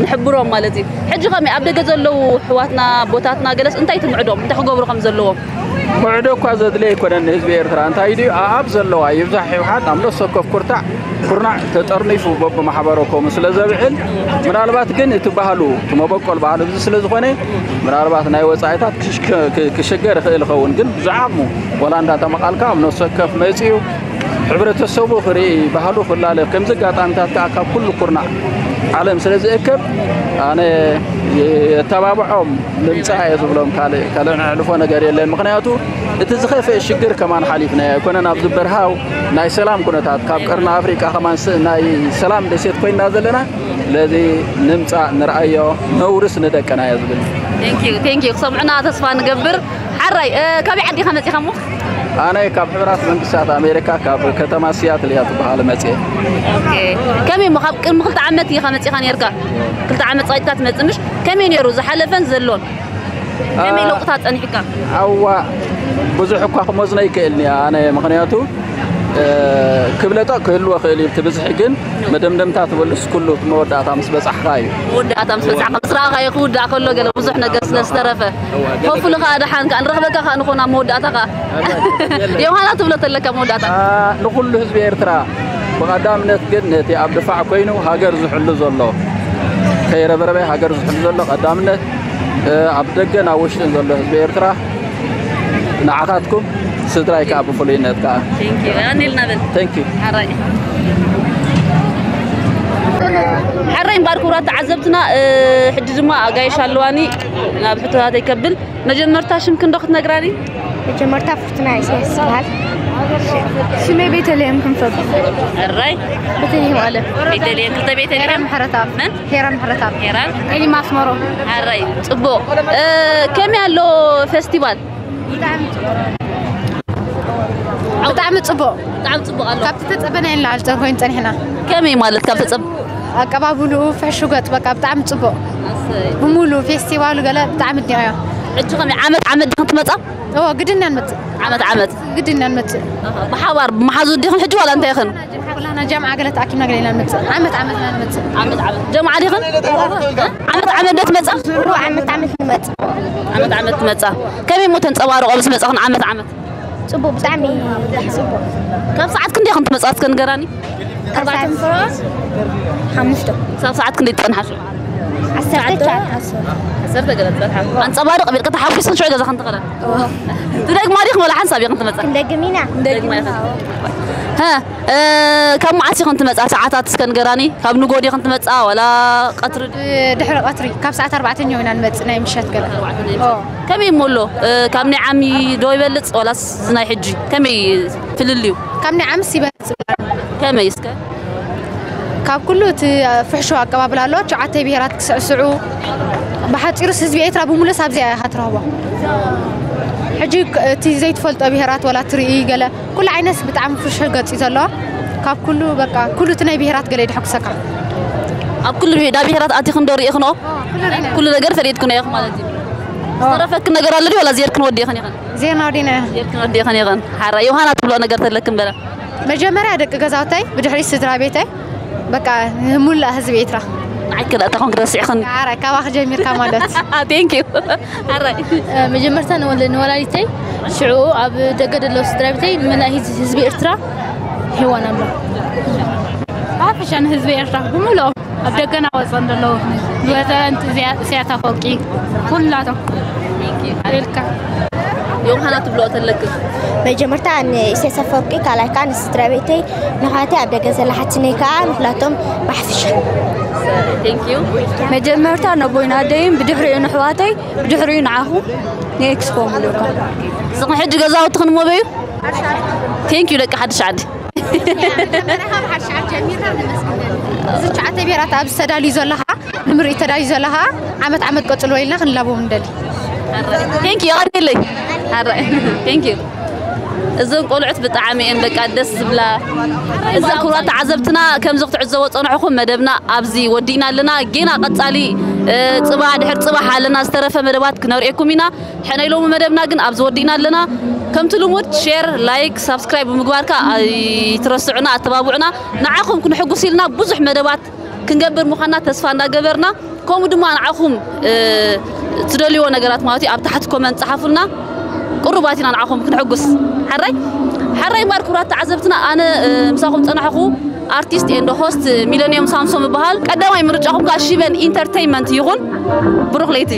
ንሕብሮም ማለት እዩ። ሕጂ ከመይ ኣብ ደገ ዘለዉ ኣሕዋትና፣ ኣቦታትና ገለስ እንታይ ትምዕዶም? እንታይ ክገብሩ ከም ዘለዎም? ምዕዶ እኳ ዘድልየ ኣይኮነን ንህዝቢ ኤርትራ። እንታይ ድዩ? ኣኣብ ዘለዋ ይብዛሕ ይውሓድ፣ ኣብ ነፍሲ ወከፍ ኩርታዕ ኩርናዕ ተጠርኒፉ በብማሕበረኮም ስለ ዘብዕል፣ ምናልባት ግን እቲ ባህሉ፣ እቲ መበቆል ባህሉ እዚ ስለ ዝኾነ፣ ምናልባት ናይ ወጻኢታት ክሽ-፣ ክ-፣ ክ-፣ ክሽገር ይኽእል ይኸውን። ግን ብዙሕ ዓቕሙ ወላ እንዳተመቓልካ ኣብ ነፍሲ ወከፍ መጺኡ ሕብረተሰቡ ክርኢ፣ ባህሉ ክላለፍ፣ ከምዚ ኣጋጣሚታት ከኣ ካብ ኩሉ ኩርናዕ ዓለም ስለ ዝእከብ፣ ኣነ የተባብዖም ንምጻእ እየ ዝብሎም። ካልእ፣ ካልእ ነሕልፎ ነገር የለን። ምኽንያቱ እቲ ዝኸፍአ ሽግር ከማን ሓሊፍናዮ ኣይኮነን። ኣብዚ በርሃው ናይ ሰላም ኩነታት ካብ ቀርኒ ኣፍሪቃ ከማን ስ-፣ ናይ ሰላም ደሴት ኮይና ዘለና። ስለዚ ንምጻእ ንርኣዮ፣ ነውርስ ንደቅና እየ ዝብል። Thank you፣ thank you። ክሰምዑና ተስፋ ንገብር። ሓራይ፣ እ፣ ካበይ ዓዲ ኢኻ መጺኻ እሞ? ኣነ ካብ ሕብራት መንግስታት ኣሜሪካ ካብ ከተማ ሲያትል እያ ትበሃል መጽየ። ኦኬ። ከመይ እሞ ካብ ቅድሚ ክልተ ዓመት ኢኻ መጺኻ ነርካ? ክልተ ዓመት ጸቂጥካ ትመጽእ ምሽ? ከመይ ነይሩ ዝሓለፈን ዘሎን? ከመይ ለውጥታት ጸኒሕካ? ኣዋ ብዙሕ እኳ ክመዝኖ ይክእልኒ ኣነ፣ ምኽንያቱ እ፣ ክብለጦ ክህልዎ ክእል እዩ። እቲ ብዝሒ ግን መደምደምታ ትበልስ ኩሉ እቲ መወዳእታ ምስ በጻሕካ እዩ። መወዳእታ ምስ በጻሕካ፣ ምስ ረኣኻዮ ክውዳእ ከሎ ገለ ብዙሕ ነገር ስለ ዝተረፈ፣ ሆፉሊ ከኣ ደሓን ከኣ ንረኽበካ ከኣ ንኾን ኣብ መወዳእታ ከኣ። ዮሃና ትብሎ ተለካ መወዳእታ። ኣ፣ ንኹሉ ህዝቢ ኤርትራ ብቐዳምነት ግን ነቲ ኣብ ድፋዕ ኮይኑ ሃገር ዝሕሉ ዘሎ፣ ከይረብረበ ሃገር ዝሕሉ ዘሎ ቀዳምነት፣ እ፣ ኣብ ደገን ኣብ ውሽጥን ዘሎ ህዝቢ ኤርትራ ንዓኻትኩም፣ ስድራይ ከኣ ብፍሉይነት ከኣ። Thank you። ኣነ ኢልና በል። Thank you። ሓራይ። ሓራይ እምበኣር ክቡራት ተዓዘብትና፣ እ፣ ሕጂ ድማ ኣጋይሽ ኣለዋኒ ናብ ሕቶታተይ ከብል። መጀመርታ ሽምክን ዶ ክትነግራኒ? መጀመርታ ፍርቱና ኢሳያስ ይበሃል። ሽመይ ቤተልሔም ክንፈብ። ሕራይ። ቤተልሔም ኣለ። ቤተልሔም፣ ክልተ ቤተልሔም። ሄራን ምሕረተኣብ። መን? ሄራን ምሕረተኣብ። ሄራን። ኤሊም ኣስመሮም። ሕራይ። ጽቡቕ። እ፣ ከመይ ኣሎ ፌስቲቫል? ብጣዕሚ ጽቡቕ። ብጣዕሚ ጽቡቕ ኣሎ። ካብ ዝተጸበናዮ ንላዕሊ ጸን ኮይኑ ጸኒሕና። ከመይ ማለት ካብ ተጸብ- ኣቀባብልኡ፣ ፍሕሹ ገጽ፣ በቃ ብጣዕሚ ጽቡቕ። ብሙሉ ፌስቲቫሉ ገለ ብጣዕሚ ኣድኒቐዮ። ሕጂ ከመይ ዓመት ዓመት ዲኹም ትመጻ? እዎ፣ ግድና ንመጽእ። ዓመት ዓመት። ግድና ንመጽእ። ብሓባር ብመሓዙ ዲኹም ሕጂ ዋላ እንታይ ኢኽን? ኩላና ጃምዓ ገለ ተኣኪብና ገለ ኢና ንመጽእ። ዓመት ዓመት ኢና ንመጽእ። ዓመት ዓመት። ጀምዓ ዲኽን? ዓመት ዓመት ዶ ትመጻ? እዎ፣ ዓመት ዓመት ንመጽእ። ዓመት ዓመት ትመጻ። ከመይ እሞ ተንጸባርቆ ምስ መጻኽን ዓመት ዓመት? ጽቡቕ፣ ብጣዕሚ ጽቡቕ። ካብ ሰዓት ክንደይ ኢኽን ትመጻ እስከ ንገራኒ? ካብ ሰዓት ሓሙሽተ። ክሳብ ሰዓት ክንደይ ትጸንሓ? ዓሰርተ ቻት። ዓሰርተ ገለ ትጸንሓ። ኣንጸባርቕ ቤልካ ተሓጒስን ሽዑ ገዛኽን ትኸዳ። ትደግማ ዲኽን ወላ ሓንሳብ ኢኽን ትመጻ? ክንደግም ኢና። ትደግማ ኢኽን። ሃ፣ እ፣ ካብ መዓስ ኢኽን ትመጻ? ሰዓታት እስከ ንገራኒ። ካብ ንጎ ዲኽን ትመጻ ዋላ ቀትሪ? ድሕሪ ቀትሪ ካብ ሰዓት ኣርባዕተ ኢና ንመጽእ፣ ናይ ምሸት ገለ። ኦ። ከመይ እሞ ኣሎ? እ፣ ካብ ናይ ዓሚ ዶ ይበልጽ ዋላስ ናይ ሕጂ? ከመይ ፍልልዩ? ካብ ናይ ዓምስ ይበልጽ። ከመይ እስከ? ካብ ኩሉ እቲ ፍሕሾ ኣቀባብላ ኣሎ። ትሽዓተ ብሄራት ክስዕስዑ፣ ብሓጺሩስ ህዝቢ ኤርትራ ብምሉእ ኣብዚኣ ኢኻ ትረኽቦ። ሕጂ እቲ ዘይትፈልጦ ብሄራት ዋላ ትርኢ ገለ፣ ኩሉ ዓይነት ብጣዕሚ ፍሽሕ ገጽ እዩ ዘሎ። ካብ ኩሉ በቃ ኩሉ እቲ ናይ ብሄራት ገለ ይድሕጉሰካ። ኣብ ኩሉ ብሄ-፣ ዳ ብሄራት ኣቲኽን ዶ ርኢኽንኦ? ኩሉ ነገር ፈሊጥክን ኢኽን ማለት እዩ። ዝተረፈክን ነገር ኣሎ ድዩ ዋላ ዜርክን ወዲኽን ኢኽን? ዜርና ወዲና። ዜርክን ወዲኽን ኢኽን። ሓራ ዮሃና ትብሎ ነገር ተለክን በለ። መጀመርያ ደቂ ገዛውተይ፣ ብድሕሪ ስድራ ቤተይ፣ በቃ ንሙላእ ህዝቢ ኤርትራ። ንዓይ ክልተ ኮንክ ረሲዕኽን። ኣረ ካባኽ ጀሚርካ ማለት። Thank you። ኣራይ። መጀመርታ ንወለ-፣ ንወላዲተይ፣ ሽዑ ኣብ ደገ ዘለዉ ስድራ ቤተይ፣ ንመላእ ህዝ-፣ ህዝቢ ኤርትራ ሄዋን ኣምላኽ። ብሓፈሻ ንህዝቢ ኤርትራ ብምልኦም ኣብ ደገና ወፀን ዘለዉ ዝወዘረን እዚኣ-፣ እዚኣታ ፈቂ ኩላቶም ኢልካ ዮሃና ትብሎ ተለክ። መጀመርታ ንኢሳያስ ኣፈወርቂ፣ ካልኣይ ከዓ ንስድራ ቤተይ፣ ንኣሕዋተይ ኣብ ደገ ዘላ ሓትነይ ከዓ ንኹላቶም ብሓፈሻ። Thank you። መጀመርታ ነቦይን ኣደይን፣ ብድሕሪኡ ንኣሕዋተይ፣ ብድሕሪኡ ንዓኹም ንኤክስፖ ምልእካ። ንስኹም ሕጂ ገዛውትኽን እሞ በዩ? Thank you ደቂ ሓድሽ ዓዲ። መጀመርያ ካብ ሓድሽ ዓዲ ጀሚርና ነመስግን። እዚ ትሽዓተ ብሄራት ኣብዚ ተዳልዩ ዘሎ ከዓ፣ ንምርኢት ተዳልዩ ዘሎ ከዓ፣ ዓመት ዓመት ቀጽልዎ ኢልና ክንላቦም ንደሊ። Thank you፣ የቐንየለይ። ኣረ፣ thank you። እዞም ቆልዑት ብጣዕሚ እየን በቃ ደስ ዝብላ። እዛ ክቡራት ተዓዘብትና ከምዚ ክትዕዘቦ ጸንሕኹም መደብና ኣብዚ ወዲእና ኣለና። ጌና ቀጻሊ፣ እ፣ ጽባሕ ድሕሪ ጽባሕ ኣለና ዝተረፈ መደባት ክነርእየኩም ኢና። ሕነ ኢሎሙ መደብና ግን ኣብዚ ወዲእና ኣለና። ከምቲ ልሙድ ሼር፣ ላይክ፣ ሳብስክራይብ ብምግባርካ ኣይትረስዑና፣ ኣተባብዑና። ንዓኹም ክንሕጉስ ኢልና ብዙሕ መደባት ክንገብር ምዃንና ተስፋ እንዳገበርና፣ ከምኡ ድማ ንዓኹም፣ እ፣ ትደልይዎ ነገራት ማለት እዩ ኣብ ታሕቲ ኮመንት ጸሓፉልና። ቅሩባት ኢና ንዓኹም ክንሕጉስ። ሓራይ፣ ሓራይ እምበኣር ክቡራት ተዓዘብትና፣ ኣነ፣ እ፣ ምሳኹም ጸናሕኹ። ኣርቲስት ኤንድ ሆስት ሚለኒየም ሳምሶም ይበሃል። ቀዳማይ ምርጫኹም ከዓ ሽበን ኢንተርቴይንመንት ይኹን። ብሩኽ ለይቲ።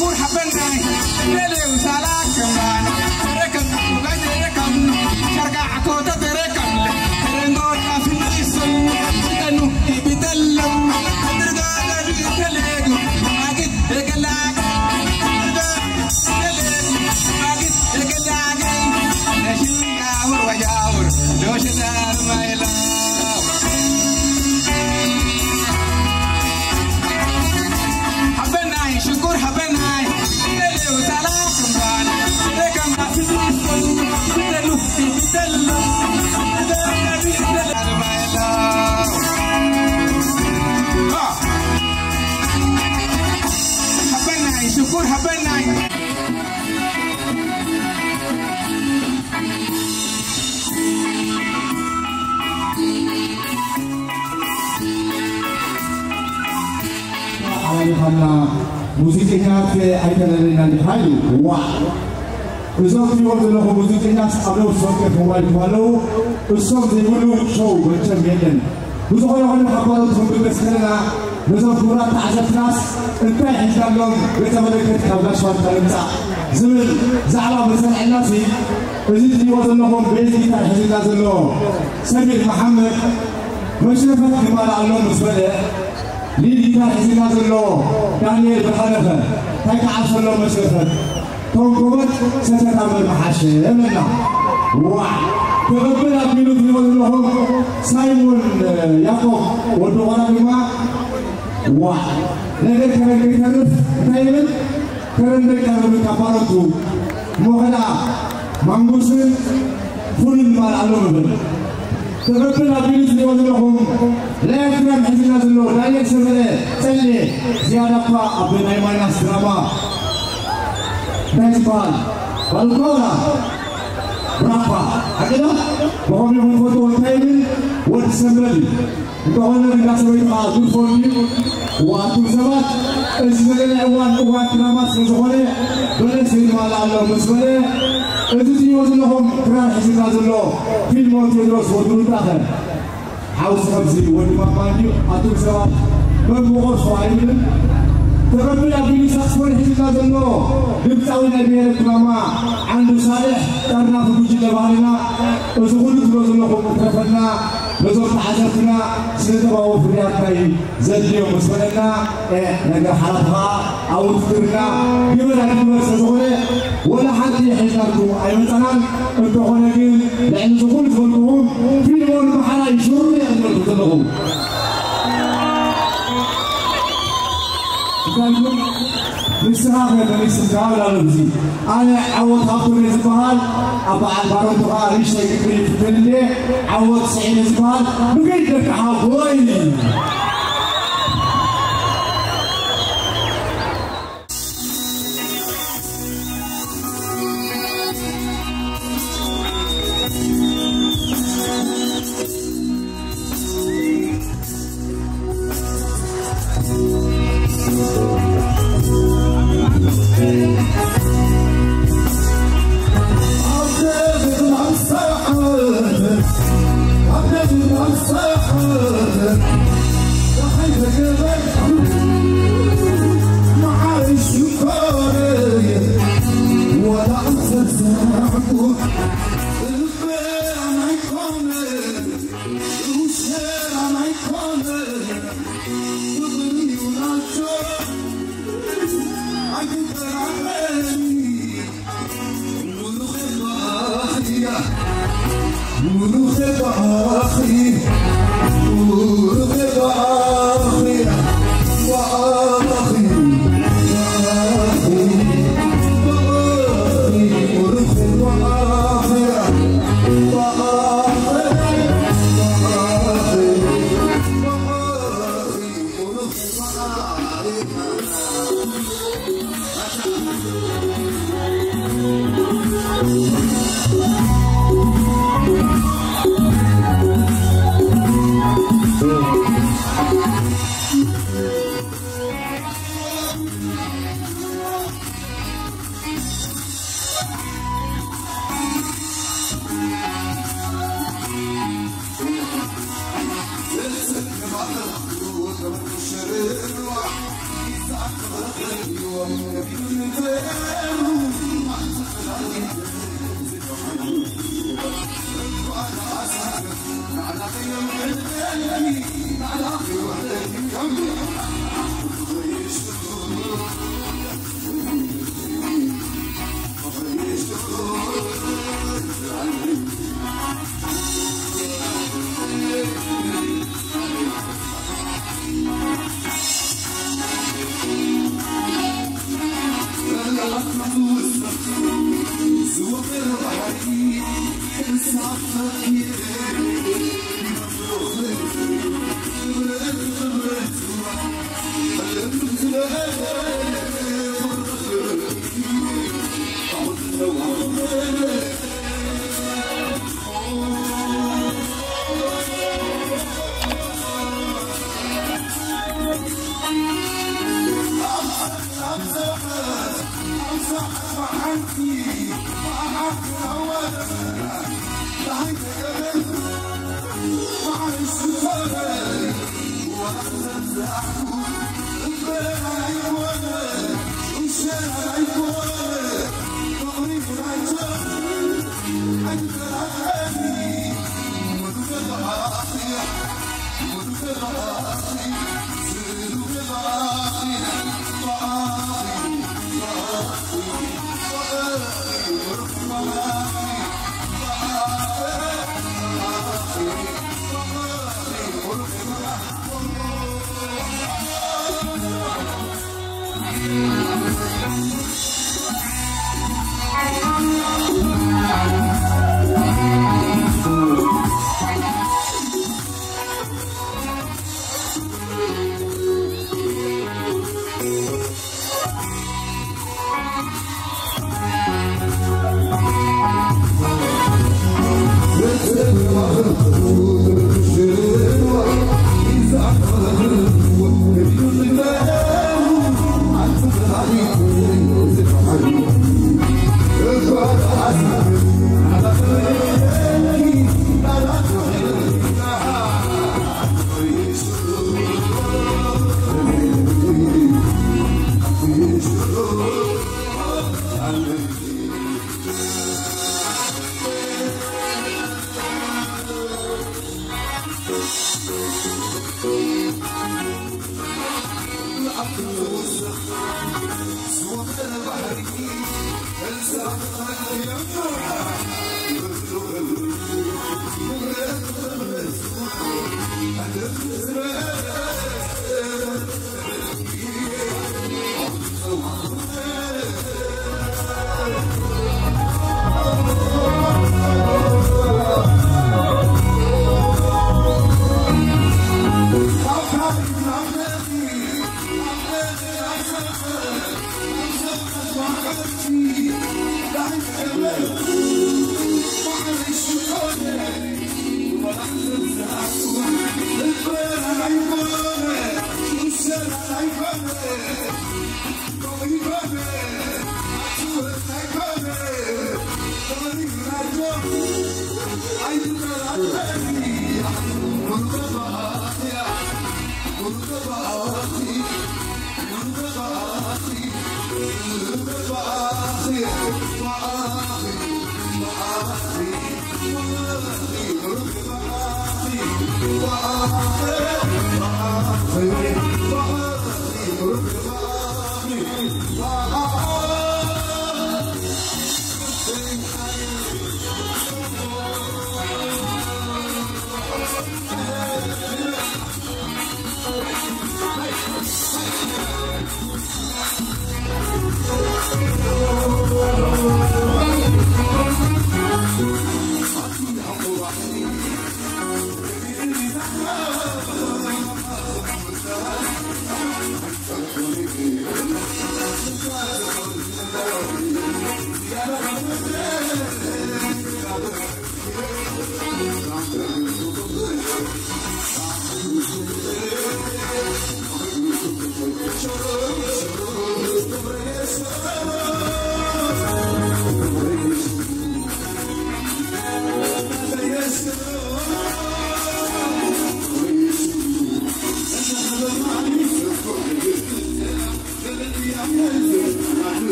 Pur hapenai, lele usala kemana, terekam, ugai terekam, sharga ako ta terekam, terengo na finisun, tanu ibitalam, terga dari telegu, agit egalak, terga telegu, agit egalak, nashin yaur wa yaur, doshi dar maila. Hapenai, shukur hapenai. Lele usala kumban. Lele kama fitri sulu. Lele lufi bitelu. Lele lufi bitelu. Ha. Hapenai, shukur hapenai. ኣባሊኻና ሙዚቀኛት ኣይተለለና ዲኻ ኢሉ። ዋ! እዞም ትሪእዎም ዘለኹም ሙዚቀኛስ ኣብ ነብሶም ከፊኦም ኣለዉ። እሶም ዘይብሉ ሾው መቸም የለን። ብዝኾነ ይኹን ካብ ባሮት ክንብገስ ከለና ነዞም ክቡራት ተዓዘብትናስ እንታይ ሒዝናሎም ገጸ መለከት ካብ ጋሽ ፋንታ ንምጻእ ዝብል ዛዕባ መሰልዐልናሲ፣ እዚ ትሪእዎ ዘለኹም ቤዝ ጊታር ሒዝና ዘሎ ሰሚር መሓመድ መሽረፈት ክማል ኣሎ ምስ በለ፣ ሊድ ጊታር ሒዝና ዘሎ ዳንኤል ብርሃነኸ እንታይ ክዓርፈሎም መሽረፈት፣ ቶም ኮመት ሰተት ኣምር መሓሸ እብለና። ዋዕ! ተቐብል ኣቢሉ ትሪእዎ ዘለኹም ሳይሞን ያዕቆብ ወዲ ቆራ ድማ፣ ዋዕ! ነገር ከረን ከይተርፍ እንታይ ይብል? ከረን ደቂ ኣረብን ካብ ባረቱ እሞ ኸዳ ማንጉስን ፍሉን ማል ኣሎ ምብል። ተቐብል ኣቢሉ ትሪእዎ ዘለኹም ላይፍ ድራም ሒዝና ዘሎ ዳይሬክተር በለ ጸሌ ዝያዳ እኳ ኣብ ናይ ማይናስ ድራማ እንታይ ዝበሃል ባልኮራ ብራፓ ሓቂ ዶ? ብኸምኡ ይኹን ፎቶ እንታይ ይብል? ወዲ ሰንበል እዩ። እንተኾነ ግን ዳሰበይቲ ከዓ ጉድ ፎር ዩ። ዋቱ ሰባት፣ እዚ ዘለና እዋን እዋን ክራማት ስለ ዝኾነ በለስ ይማል ኣሎ ምስ በለ፣ እዚ ትሪእዎ ዘለኹም ክራር ሒዝና ዘሎ ፊልሞን ቴድሮስ ወዲ ሩጣኸ ሓውሲ ከምዚ ወዲ ማማ እንድዩ። ኣቱም ሰባት መን ምቖርሶ ኣይብልን። ተቐብል ኣቢሉ ሳክስፎን ሒዝና ዘሎ ድምፃዊ ናይ ብሄረ ኩናማ ዓንዱ ሳልሕ ጠርናፊ ጉጅለ ባህልና፣ እዚ ኩሉ ትብሎ ዘለኹም እትረፈና ነዞም ተዓዘብትና ስነ-ጥበባዊ ፍርያት ናይ ዘድልዮም ምስ በለና፣ እ፣ ነገር ሓላፍኻ ኣብ ውድድርና ግበር ኣይግበር ስለ ዝኾነ፣ ወላ ሓንቲ ሒዝናልኩም ኣይመጻናን። እንተኾነ ግን ልዕሊ እዚ ኩሉ ዝበልኩኹም ፊልሞን መሓራይ ሽሩር እየ ዝበልኩ ዘለኹ። እንታይ ኢልኩም? ንስኻ ከ መን እዩ ስምካ? ብላሎም እዚ። ኣነ ዓወት ሃብቶም እየ ዝበሃል። ኣብ በዓል ባረንቱ ኸዓ ሪሽተይ ግጥሪ ይፍትን እንዴ፣ ዓወት ስዒድ እየ ዝበሃል። ብግድ ደቂ ሓቦይ።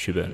ሽበን